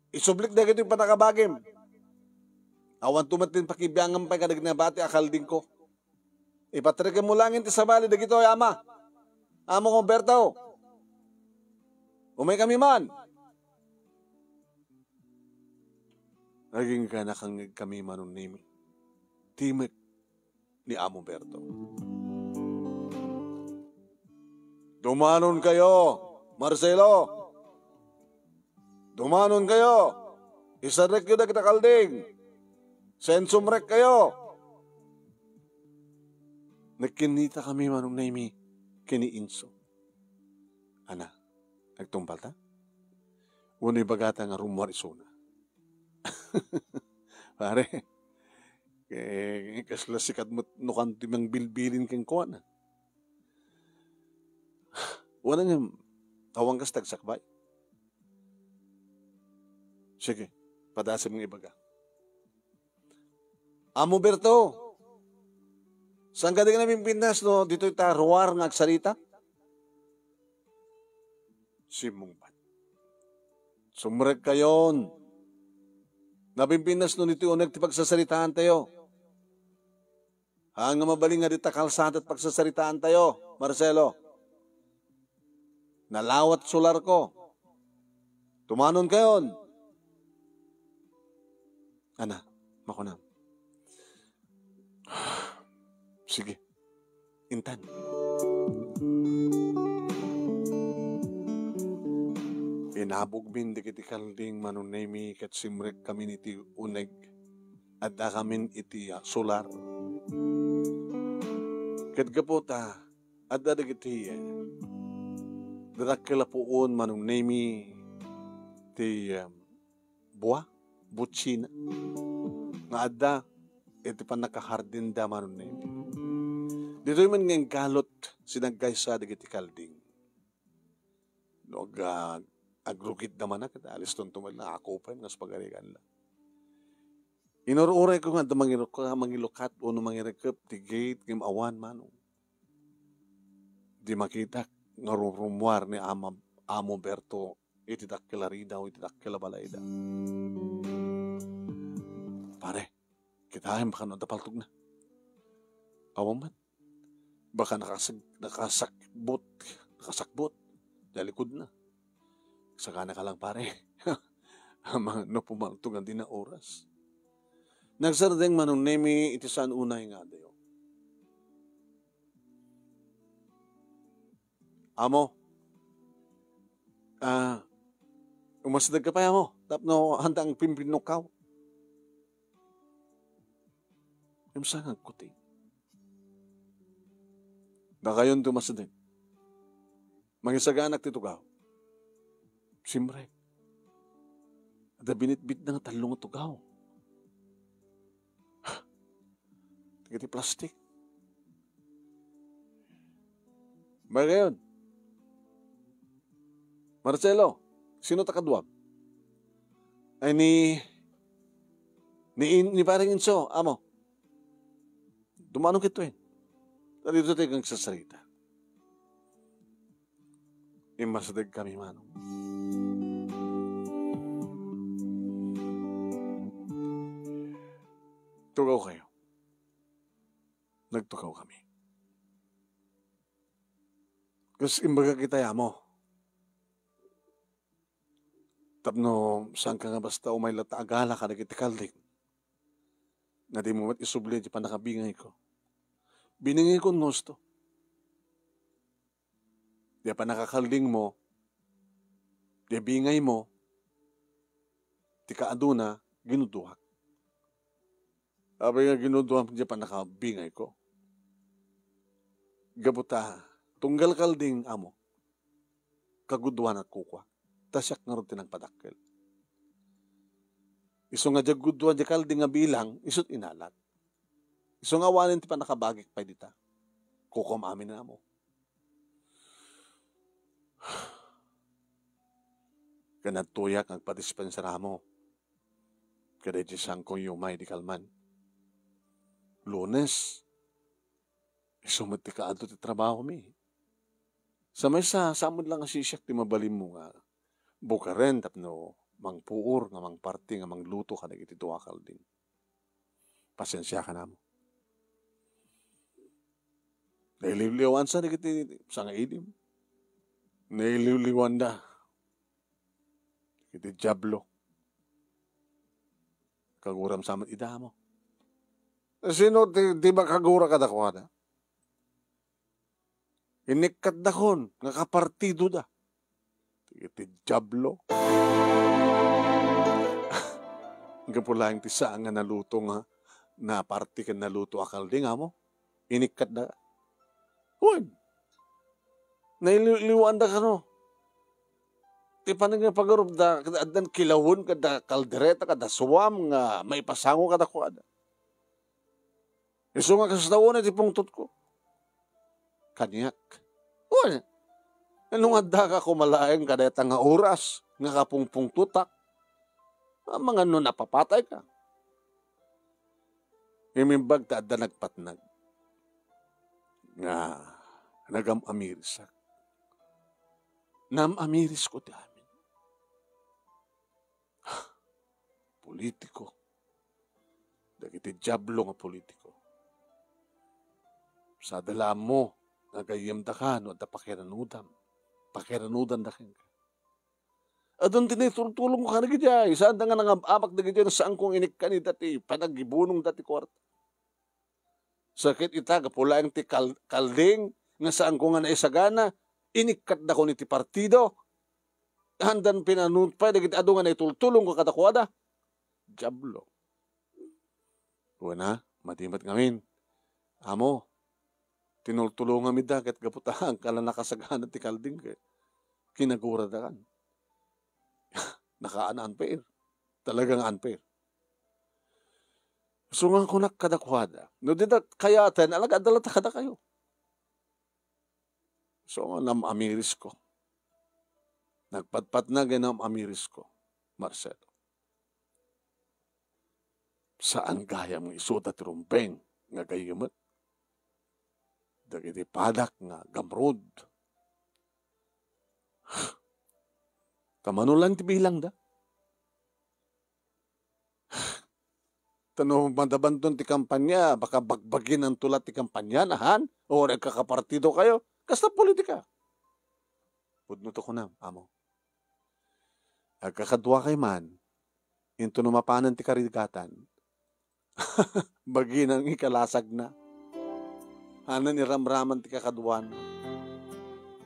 Isublik dagitoy pannakabagim. Awanto met ti pakibiangam pay kadagiti nabati a kaldingko. Ipatrekemmo laeng ti sabali dagitoy, Ama. Amo Humberto. Umaykami man. Agingga nakangngegkami, Manong Nemi. Timek ni Amo Berto. Dumanon kayo, Marcelo! Dumanon kayo! Isarrekyo dagita kalding! Sensumrek kayo! Nagkinnita kami, Manong Nemi, ken ni Inso. Ana, nagtungpalta? Wenno ibagata nga rummuar isuna? Pare, eh, kasla sikat met no kanto ti mangbilbilin kenkuana. Wala nga, awan kas tagsakbay. Sige, padasem nga ibaga. Amo Berto, saan ka di ka napimpintas no ditoy ta ruar nga agsarita? Simmungbat. Sumrek kayon. Napimpintas no ditoy uneg ti pagsasaritaan tayo. Haan nga mabalin nga dita kalsada ti pagsasaritaan tayo, Marcelo. Nalawat solar ko. Tumanon kayon. Ana, makunam. Sige. Intan. Inabogmin dagiti kalding, Manong Nemi, ket simrekkamin iti uneg. Addakamin iti, ah, solar. Ket gapu ta, adda dagiti, eh, dadakkel a puon, Manong Nemi, ti, eh, bua, butsina, nga adda iti pannakahardinda, Manong Nemi. Ditoy man nga inggalot, sinaggaysa dagiti kalding. No ag-, agrugitda manen, ket alistonto met la, ako pay, nga pagariganla. Inur-urayko nga adda mangiruka-, mangilukat wenno mangirekep ti gate ngem awan, Manong. Di makitak nga rumrummuar ni Ama, Amo Berto iti dakkel a ridaw, iti dakkel a balayda. Pare, kitaem baka no adda paltogna. Awan met. Baka nakasag-, nakasakbot, nakasakbot. Di likudna. Sagana ka lang, pare. Amangan no pumaltog nga dina oras. Nagsardeng Manong Nemi iti saan unay nga adayo. Amo, ah, umasideg ka pay, Amo, tapno handa ang pimpinnukaw. Imsa nga agkuting. Dakayon ti umasideg. Mangisagaanak ti tugaw. Simrek. Adda binitbitda nga tallo nga tugaw. Dagiti plastik. Magayon. Marcelo, sino ta kaduam? Ay, ni, ni, ni Paring Inso, Amo. Dumano kituen. Dagitoy ti agsasarita. Immasideg kami, Manong. Tugaw kayo. Nagtugaw kami. Kas imbaga kita, Amo. Tapno saan ka nga basta umay latta agala kadagiti kalding. Nga di mo met isubli ti pannakabingayko. Biningayko nga husto. Di pannakakalding mo, di bingay mo, ti kaaduna, ginuduak. Apay nga ginuduam ti pannakabingayko? Gapu ta, tunggal kalding, Amo, kaguduanak kukua, ta siak ngarud ti nagpadakkel. Isu nga diak guduan ti kalding nga bilang, isut' inalak. Isu nga awanen ti pannakabagik pay dita. Kukuam amin, Amo. Ken adtoyak nga agpadispensa, Amo. Kadaydi sangko nga umay idi kalman. Lunes, isu met ti kaadto ti trabahomi. Sa maysa, saan met lang a sisiak ti mabalinmo nga bukaren tapno mangpuor nga mangparti nga mangluto kadagiti dua a kalding. Pasensiakan, Amo. Nailiwliwansa dagiti sangaidim. Nailiwliwanda. Iti Diablo. Kaguram sa met ida, Amo. Sino ti, ti makagura kadakuada? Inikkatdakon nga kapartidoda. Iti Diablo. Gapu laeng ti saan nga naluto nga naparti ken naluto a kalding, Amo. Inikkatda. Wen. Nailiwliwanda kano. Ti panagpagarupda, addan kilawen, kada kaldereta, kada suam nga maipasango kadakuada. Isu nga kasta unay ti pungtotko. Kaniak. Wen. No adda ka koma laeng kadayta nga oras nga kapungpungtotak, amangan no napapatayka. Imimbag ta adda nagpatnag nga nagam-amirisak. Naam-amirisko ti amin. Politiko. Dagiti Diablo nga politiko. Sada la ammo nga gayyemdaka no adda pakiranudam. Pakiranudanda kenka. Adun ti naitultulongko kadagiti ay, saan da nga nangab-abak dagiti ay, saan kong inikkan ida ti panagibunongda ti kuarta. Sakit ita, gapu laeng ti kal-, kalding nga saan ko nga naisagana, inikkatdakon iti partido. Handan pinanunot pay dagiti adu nga naitultulongko kadakuada. Diablo. Wen a, madi met ngamin. Amo, tinultulongam ida ket gapu ta agkala nakasagana ti kalding ket kinaguradakan. Nakaan unfair. Talagang unfair. So nga kunak kadakuada, no dida kayaten, alagad da latta kadakayo. So nga naam-amirisko. Nagpatpatnag nga naam-amirisko, Marcelo. Saan gayam nga isuda ti rumbeng nga gayyem met dagiti padak nga gamrud. Ta mano lang ti bilangda. Ta no madabanton ti kampanya, baka bagbaginanto la ti kampanya, ahan? O nagkakapartido kayo? Kasta politika. Pudno to kunam, amo. Agkakadua kay man, into no mapanan ti karigatan, baginan nga ikalasagna. Hanan iramraman ti kakaduana.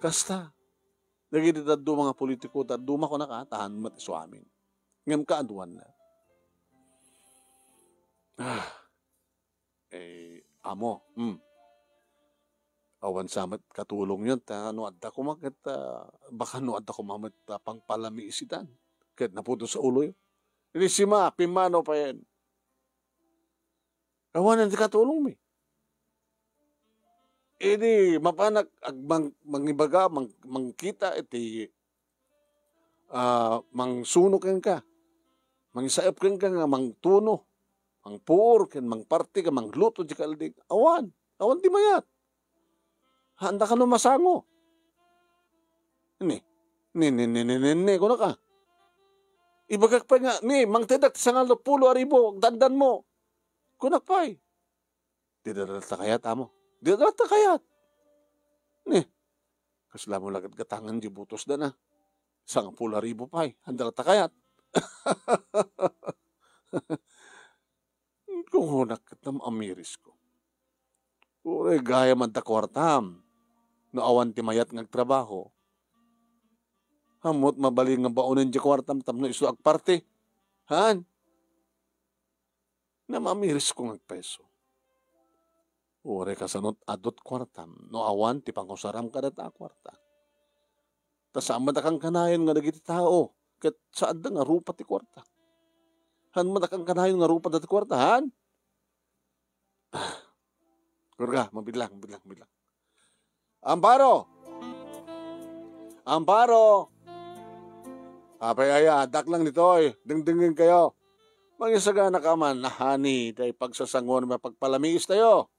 Kasta, dagiti dadduma nga politiko, dadduma ko nakatahan met isu amin. Ngem kaaduanna. Ah, eh, amo, hmm. Awan sa met katulongyo, ta no adda koma ket, ah, baka no adda koma met, ah, pangpalamiisitan. Ket naputos sa uloyo. Idi sima, pimmano payen. Awanen ti katulongmi. Idi mapanak ag-, mang-, mangibaga, mang-, mangkita iti, ah, mangsuno kenka. Mangisaep kenka nga mangtuno, mangpuor, ken mangparti, ken mangluto ti kalding. Awan. Awan ti mayat. Haanda kano masango. Ni, ni, ni, ni, ni, ni, ni, kunak a. Ibagak pay nga, ni, mangtedak ti sangapulo a ribu, agdandanmo. Kunak pay. Di da ta kayat, amo. Di da ta kayat. Ni, kasla mo la gatgatangan di butosda na. Sangapulo a ribu pay. Haanda la ta kayat. Kunak ket naam-amirisko. Uray gayam adda kuartam, no awan ti mayat nga agtrabaho. Ammot mabalin nga baonen ti kuartam tapno isu agparti. Haan? Naam-amirisko nga agpayso. Uray kasano ti adu ti kuartam, no awan ti pangusaram kadata a kuarta. Ta saan met a kankanayon nga dagiti tao, ket saanda nga rupa ti kuarta. Haan met a kankanayon nga rupada ti kuarta, haan? Gorga, mabidlang, mabidlang, mabidlang. Amparo! Amparo! Apay aya, addak lang ditoy, dengdengen kayo. Mangisagana ka man, nahani, tay pagsasanguan mapagpalamiis tayo.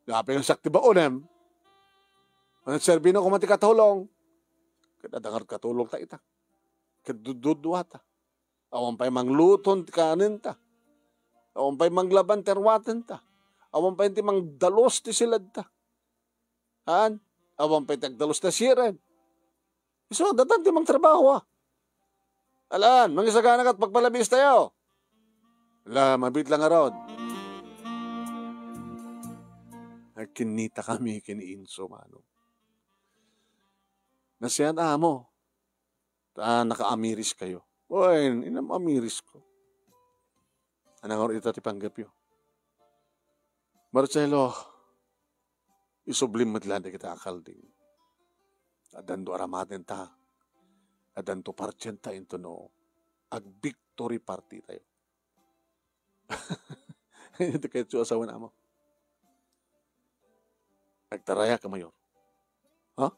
Apay nga sakti baonem? Ano serbi na koma ti katulong? Ket adda ngarud katulong ta ita. Ket dudduduata. Awan pay mangluton ti kanenta. Awan pay manglaban ti arwatenta. Awan pay ti mangdalus ti siledta. Haan? Awan pay ti agdalus ti siren. Isu, datan ti mangtrabaho, a. Alan, mangisagana ket pagpalamiis tayo. La, mabit lang ngarud. Agkinnita kami ken ni Inso, mano. Nasian amo. Ta nakaamiris kayo. Wen, inam-amirisko. Anang ita ti panggepyo? Marcelo, isublim met la dagita a kalding. Addanto aramatenta. Addanto partienta intono ag-victory party tayo. Iti kayatso asawan amo. Agtarayak a mayor. Ha?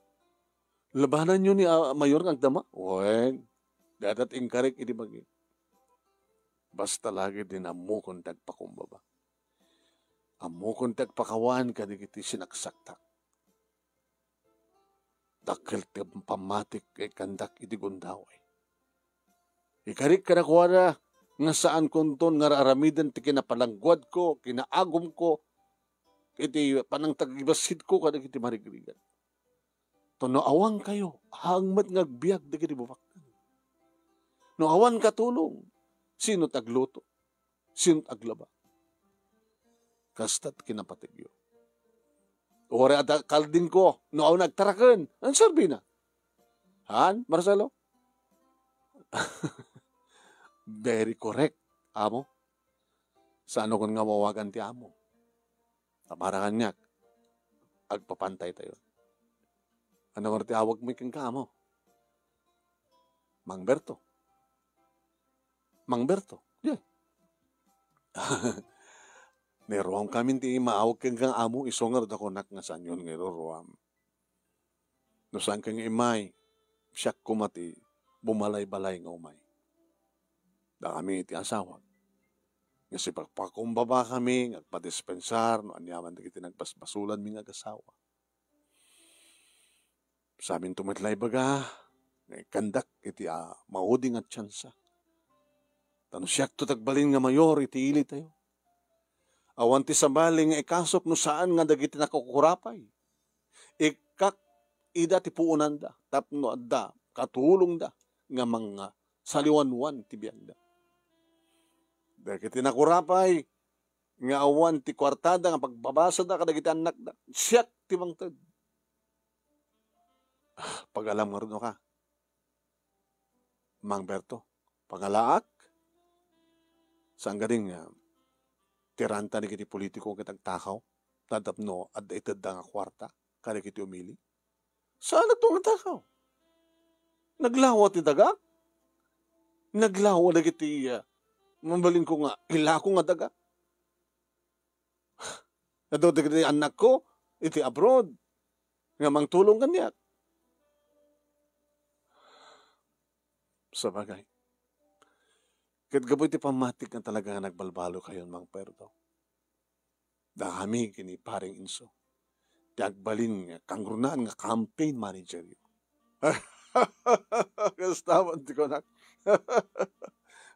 Labananyo ni, ah, mayor nga agdama? Wen, dadat inkarik idi bagi. Basta lagi din ammokon ti agpakumbaba. Ammokon ti agpakawan kadagiti sinaksaktak. Dakkel ti pammatik nga ikkandak iti gundaway. Ikarik kadakuada nga saankonton nga aramiden ti kinapalangguadko, kinaagumko, iti panangtagibassidko kadagiti marigrigat. Ta no awan kayo, haang met nga agbiag dagiti bubaknang. No awan katulong, sino ti agluto? Sino ti aglaba? Kasta ti kinapategyo. Uray adda kaldingko, no awan agtaraken, ano serbina? Haan, Marcelo? Very correct, amo. Saanokon nga mawagan ti amo. Ta para kaniak, agpapantay tayo. Ano nga ti awagmi kenka, amo? Mang Berto. Mang Berto. Di. Ni ruam kami ti maawag kenka, amo, isu ngarud a kunak nga saanyon nga iruruam. No saanka nga immay, siak koma ti bumalay-balay nga umay. Dakami iti asawak. nga sipagpakumbabakami nga agpadispensar no aniaman dagiti nagbasbasolanmi nga agasawa. Saminto met la ibaga nga ikkandak iti, a, maudi nga tiansa. Ta no siakto ti agbalin nga mayor iti ilitayo, awan ti sabali nga ikasok no saan nga dagiti nakukurapay. Ikkak ida ti puonanda tapno adda katulongda nga mangasaliwanwan ti biagda. Dagiti nakurapay nga awan ti kuartada nga pagbabasada kadagiti annakda, siak ti mangted. Ah, pagalam ngarud ka, Mang Berto. Pagalaak? Saan gadin nga tiranta dagiti politiko ket agtakaw? Tapno adda itedda nga kuarta kadagiti umili? Saan nga takaw? Naglawa ti daga? Naglawa dagiti, ah, mabalinko nga ilako nga daga? Adu dagiti annakko iti abroad nga mangtulong kaniak. Sabagay, ket gapu iti pammatik nga talaga nga nagbalbalo kayon, Mang Berto, dakami ken ni Paring Inso ti agbalin nga kangrunaan nga campaign manager yo. Kasta man ti kunak.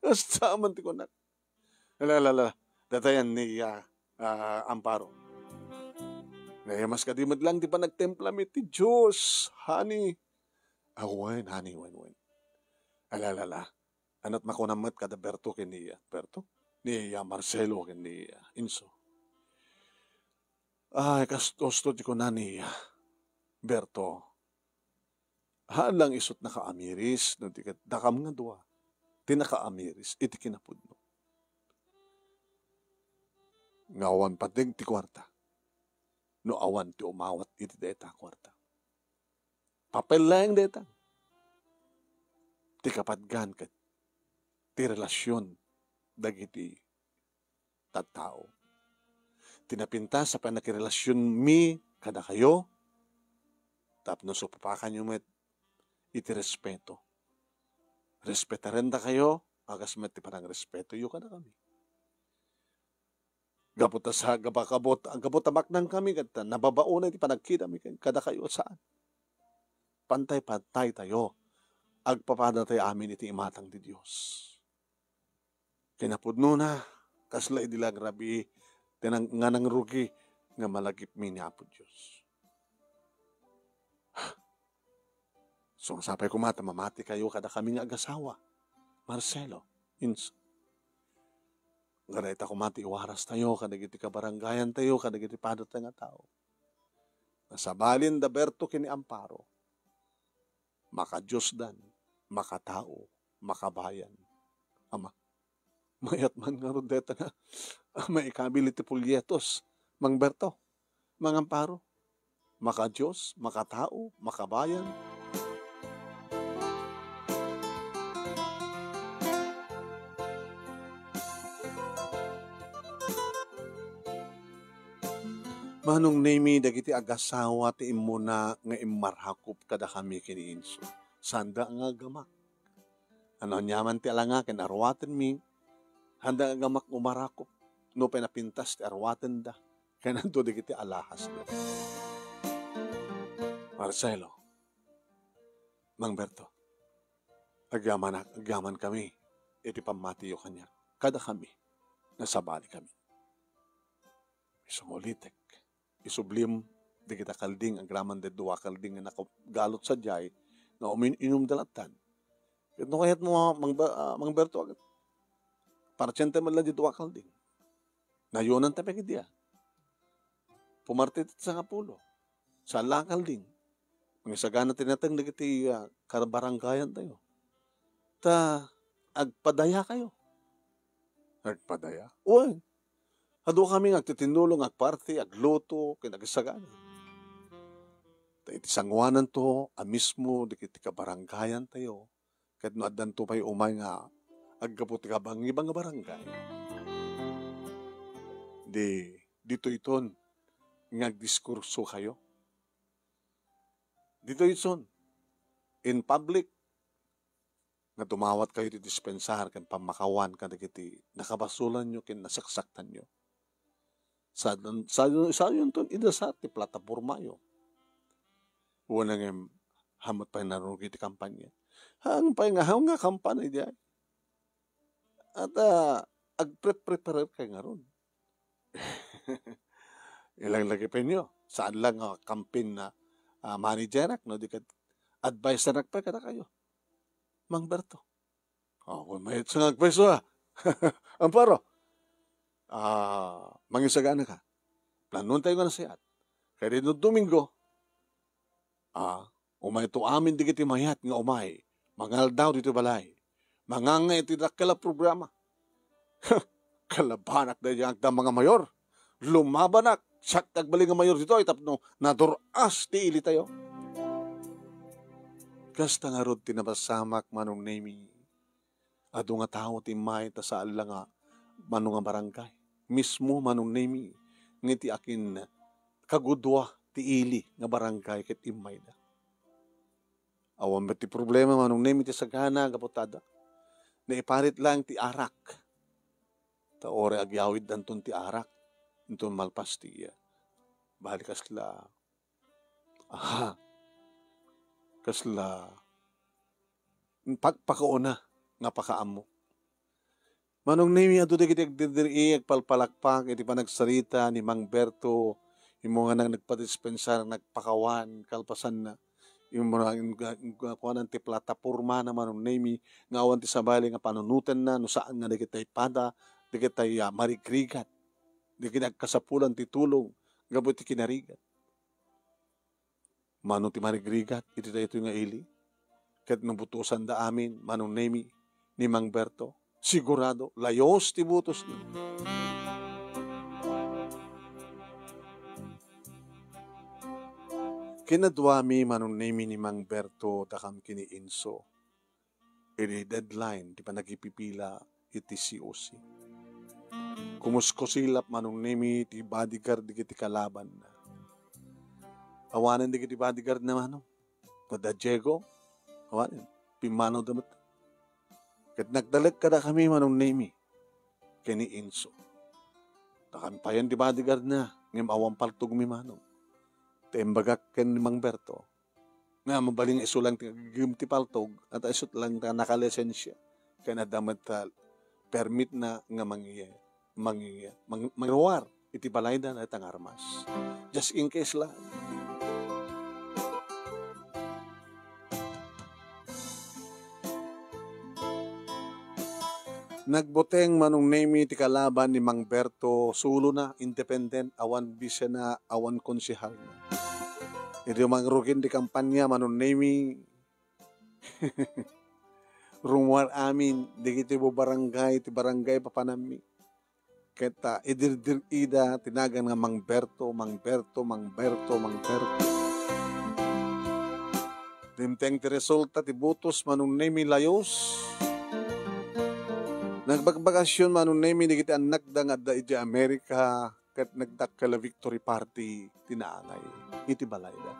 Kasta man ti kunak. Ala, ala, ala. Datayan ni, ah, ah, Amparo. Naimas kadi met lang ti panagtemplam iti Dios, honey. Ah, wen, honey, wen, wen. Ala, ala, ala. Anat makunam met kada Berto ken ni, ah, Berto? Ni, ah, Marcelo ken ni, ah, Inso. Ay, kastosto ti kuna ni, ah, Berto. Haan lang isut nakaamiris, no di ket dakam nga dua ti nakaamiris iti kinapudno. Nga awan pateg ti kuarta, no awan ti umawat iti dayta a kuarta. Papel laeng dayta ti kapadgan ket ti relasion dagiti tattao. Ti napintas a pannakirelasionmi kadakayo, tapno supapakanyo met iti respeto. Respetarendakayo, a kas met ti panangrespeto yo kadakami. Gapu ta sa, gapu, gapu, gapu ta maknangkami, ket nababaonay ti panagkitami ken kadakayo, saan. Pantay-pantaytayo. Agpapadatayo amin iti imatang ti Dios. Kinapudnona, kasla idi la agrabii ti nang-, nga nangrugi nga malagipmi ni Apo Dios. Sumasapay koma ta mamatikayo kadakami nga agasawa, Marcelo, Inso. Nga dayta koma ti iwarastayo kadagiti kabaranggayantayo, kadagiti padatayo nga tao. Nasabalin da Berto ken ni Amparo. Makadiosdan, makatao, makabayan. Ama, mayat man ngarud dayta nga maikabil iti polyetos, Mang Berto, Mang Amparo. Makadios, makatao, makabayan. Manong Nemi, dagiti agasawa ti immuna nga immarakop kadakami ken ni Inso. Sanda nga agamak. Ano aniaman ti alanga ken aruatenmi, sanda nga agamak umarakop no pay napintas ti aruatenda ken adda dagiti alahasda. Marcelo, Mang Berto, agyamanak, agyamankami iti pammatiyo kaniak. Kadakami, nasabalikami. Isu nga ulitek, isublim dagita kalding agraman daydi dua kalding nga nakagalut sadiay nga umin-inumda lattan. Ket no kayatmo, Mang Ber-, ah, Mang Berto, ket partsenta met la daydi dua kalding. Nayonanta pay ketdi, a. Pumarti ti sangapulo. Saan la a kalding. Mangisagana ti nateng dagiti, ah, kabaranggayantayo. Ta agpadayakayo. Agpadaya? Wen. Adu kami nga agtitinulong, agparti, agluto, ken agisagana. Ta iti sangoananto a mismo dagiti kabaranggayantayo, ket no addanto pay umay nga aggapu ti kabangiban nga barangay, di, ditoyton nga agdiskursokayo. Ditoyton, in public, nga dumawatkayo iti dispensar ken pammakawan kadagiti nakabasolanyo ken nasaksaktanyo. Sa-, sa-, sayonton idasar ti platapormayo. Wen ngem, haanmo pay narugi ti kampanya. Haan pay nga, haan nga kampanya idiay. At, ah, agpre-prepare kay ngarud. Ilang lagi penyo. Saan lang nga campaign na, ah, managerak, no? Di ket advisorak pay kadakayo. Mang Berto. Oh, kung may sa nga advice, ah. Amparo. Ah, mangisagana ka. Planon tayo nga nasayaat. Kaya no Domingo, ah, umayto amin digiti mayat nga umay, mangaldaw ditoy balay. Manganga iti dakkel a programa. Kalabanak daydiay nga agdama nga mayor. Lumabanak, siak ti agbalin nga mayor ditoy tapno nadur-as ti ili tayo. Kasta ngarud ti napasamak, Manong Nemi. Adu nga tao ti immay ta saan la nga mano nga barangay. Mismo, Manong Nemi, nga iti akin kagudua ti ili nga barangay ket immayda. Awan met ti problema, Manong Nemi, ti sagana gapu ta adda. Naiparit laeng ti arak. Ta uray agyawiddanton ti arak, inton malpas ti iya. Bali kasla, aha, kasla pakpakauna nga pakaammo. Manong Nemi, adu dagiti agdidir-i, agpalpalakpak iti panagsarita ni Mang Berto, immuna nga nagpadispensar, nagpakawan, kalpasanna, immuna nga, nga, nga kuanan ti platapormana, Manong Nemi, nga awan ti sabali nga panunotenna, no saan nga dagiti pada, dagiti, ah, marigrigat, dagiti agkasapulan ti tulong, gapu iti kinarigat. Mano ti marigrigat iti daytoy nga ili? Ket no butosanda amin, Manong Nemi, ni Mang Berto, sigurado, layos ti butosna. Kinaduami, Manong Nemi, ni Mang Berto, dakam ken ni Inso. Idi deadline ti panagipipila iti C O C. Kumuskusilap, Manong Nemi, ti bodyguard dagiti kalabanna. Awanen dagiti bodyguardna, Manong. Kada Diego, awanen. Pimmanawda met. Ket nagtalek kadakami, Manong Nemi, ken ni Inso. Dakami payen ti bodyguardna, ngem awan paltogmi, Manong. Ta imbagak ken ni Mang Berto, nga mabalin nga isu lang ti agigim ti paltog, at isu lang ta nakalisensia. Ken adda met, ah, permit na nga mangi-, mangi-, mang-, mangiruar iti balayda dayta nga armas. Just in case lang. Nagbuteng Manong Nemi ti kalaban ni Mang Berto, solo na, independent, awan bisiana, awan konsehalna. Idi mangrugin ti kampanya, Manong Nemi, rummuar amin dagiti bubarangay ti barangay papanammi. Ket, ah, idirdir-ida ti nagan nga Mang Berto, Mang Berto, Mang Berto, Mang Berto. Dimteng ti resulta ti butos, Manong Nemi, layos. Nagbakbakasyon, Manong Nemi, dagiti annakda nga adda idiay Amerika, ket nagdakkel a victory party ti naanay iti balayda.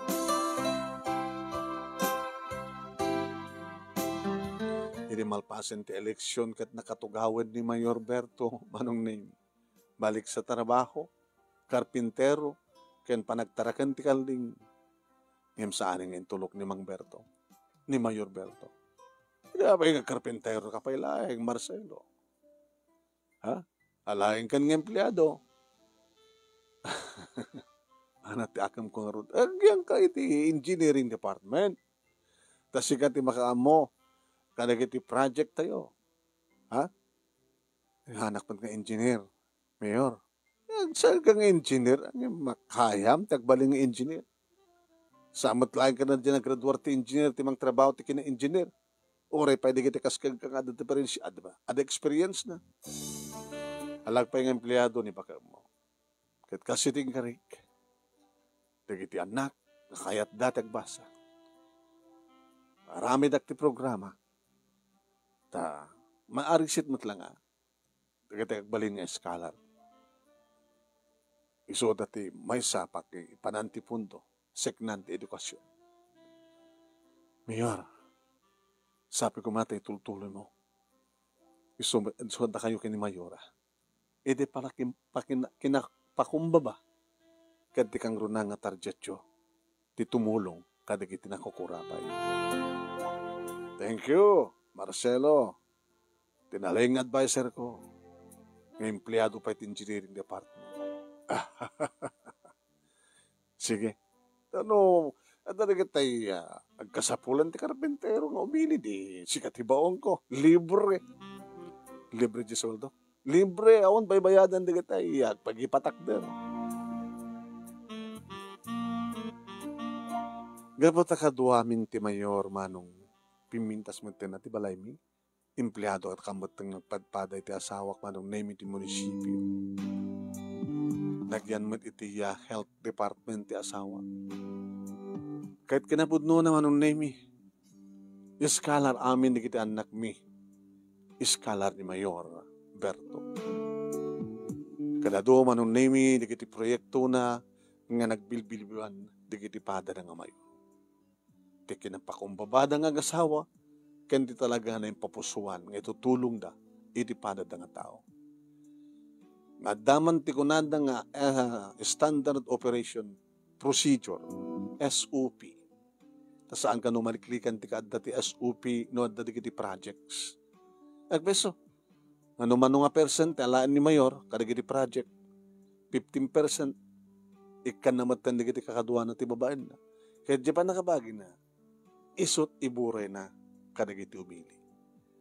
Idi malpasen ti eleksion ket nakatugawen ni Mayor Berto, Manong Nemi, balik sa trabaho, karpintero, ken panagtaraken ti kalding. Ngem saan nga intulok ni Mang Berto, ni Mayor Berto. Kaya pay nga karpintero ka pay laeng, Marcelo. Ha? Alaenkan nga empleado. Ana ti akemko ngarud. Agyanka iti engineering department. Ta sika ti makaammo kadagiti project tayo. Ha? Anak met nga engineer, Mayor. Saan ka nga engineer? Ang makayam, ti agbalin nga engineer. Sa met laeng ka na dyan naggraduar ti engineer, ti mangtrabaho ti kina-engineer. Uray pay dagiti kas kenka nga adda diferensya, adda ba? Adda experience na. Alag pay nga empleado ni bakam mo. Ket kas iti inkarik, dagiti annak, nakayatda ti agbasa. Aramidak ti programa. Ta, maarisit met la nga, dagiti agbalin nga scholar. Isuda ti maysa pakipanan ti pundo, seknan ti edukasyon. Mayor, Sabi ko, "Matay, tultuloy mo. Isu, isu dakayo ken ni Mayora. Idi pala kin-, pakin-, kinapakumbaba ket ti kangruna nga targetyo ti tumulong kadagiti nakukurapay." Thank you, Marcelo. Ti nalaing nga adviser ko, nga empleado pay ti engineering department. Sige. Ano, adda dagitay, ah, agkasapulan ti karpintero nga umili, di sika ti baonko. Libre. Libre ti sueldo. Libre, awan baybayadan dagitay, ah, agpagipatakder. Gapu ta kaduamin ti mayor, Manong, pimmintas metten ti balaymi. Empleado ket kametten nga nagpadpada iti asawak, Manong Nemi, ti munisipio. Nagyan met iti, ah, health department ti asawa. Ket kinapudnona, Manong Nemi, iskalar amin dagiti annakmi. Iskalar ni Mayor Berto. Ket adu, Manong Nemi, dagiti proyektona nga nagbilbilbiban dagiti padana nga mayor. Ti kinapakumbabada nga agasawa ken ti talaga nga naimpapusoan nga itutulongda iti padada nga tao. Nga adda man ti kunada nga, ah, standard operation procedure, S O P. Ta saan kano maliklikan ti kaadda ti S O P no adda dagiti projects. Agbeso, mano-mano nga percent ti alaen ni Mayor kadagiti project, fifteen percent, ikkanna metten dagiti kakaduana ti babaenna. Ket diay pannakabagina, isut' iburayna kadagiti umili.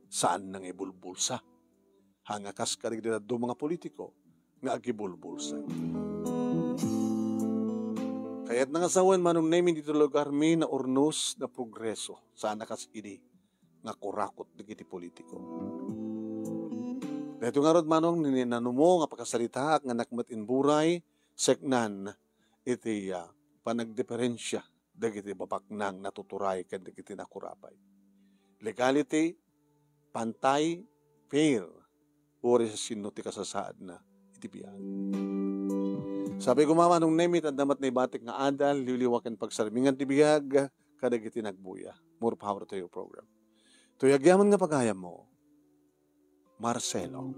Saanna nga ibulbulsa. Haan nga kas kadagiti dadduma nga politiko nga agibulbulsa. Kayatna nga sawen, Manong Nemi, ditoy lugarmi, naurnos, naprogreso. Saanna kas idi nga kurakot dagiti politiko. Daytoy ngarud, Manong, ni nanumo nga pakasalitaak nga nakmet imburay, seknan iti, ah, panagdiperensia dagiti babaknang natuturay ken dagiti nakurapay. Legality, pantay, fair, uray sa sino ti kasasaadna iti biag. Sabi ko, Manong Nemi, adda met naibatik nga adal, liwliwa ken pagsarmingan ti biag kadagiti nagbuya. More power to your program. Toy agyaman nga pagayammo, Marcelo.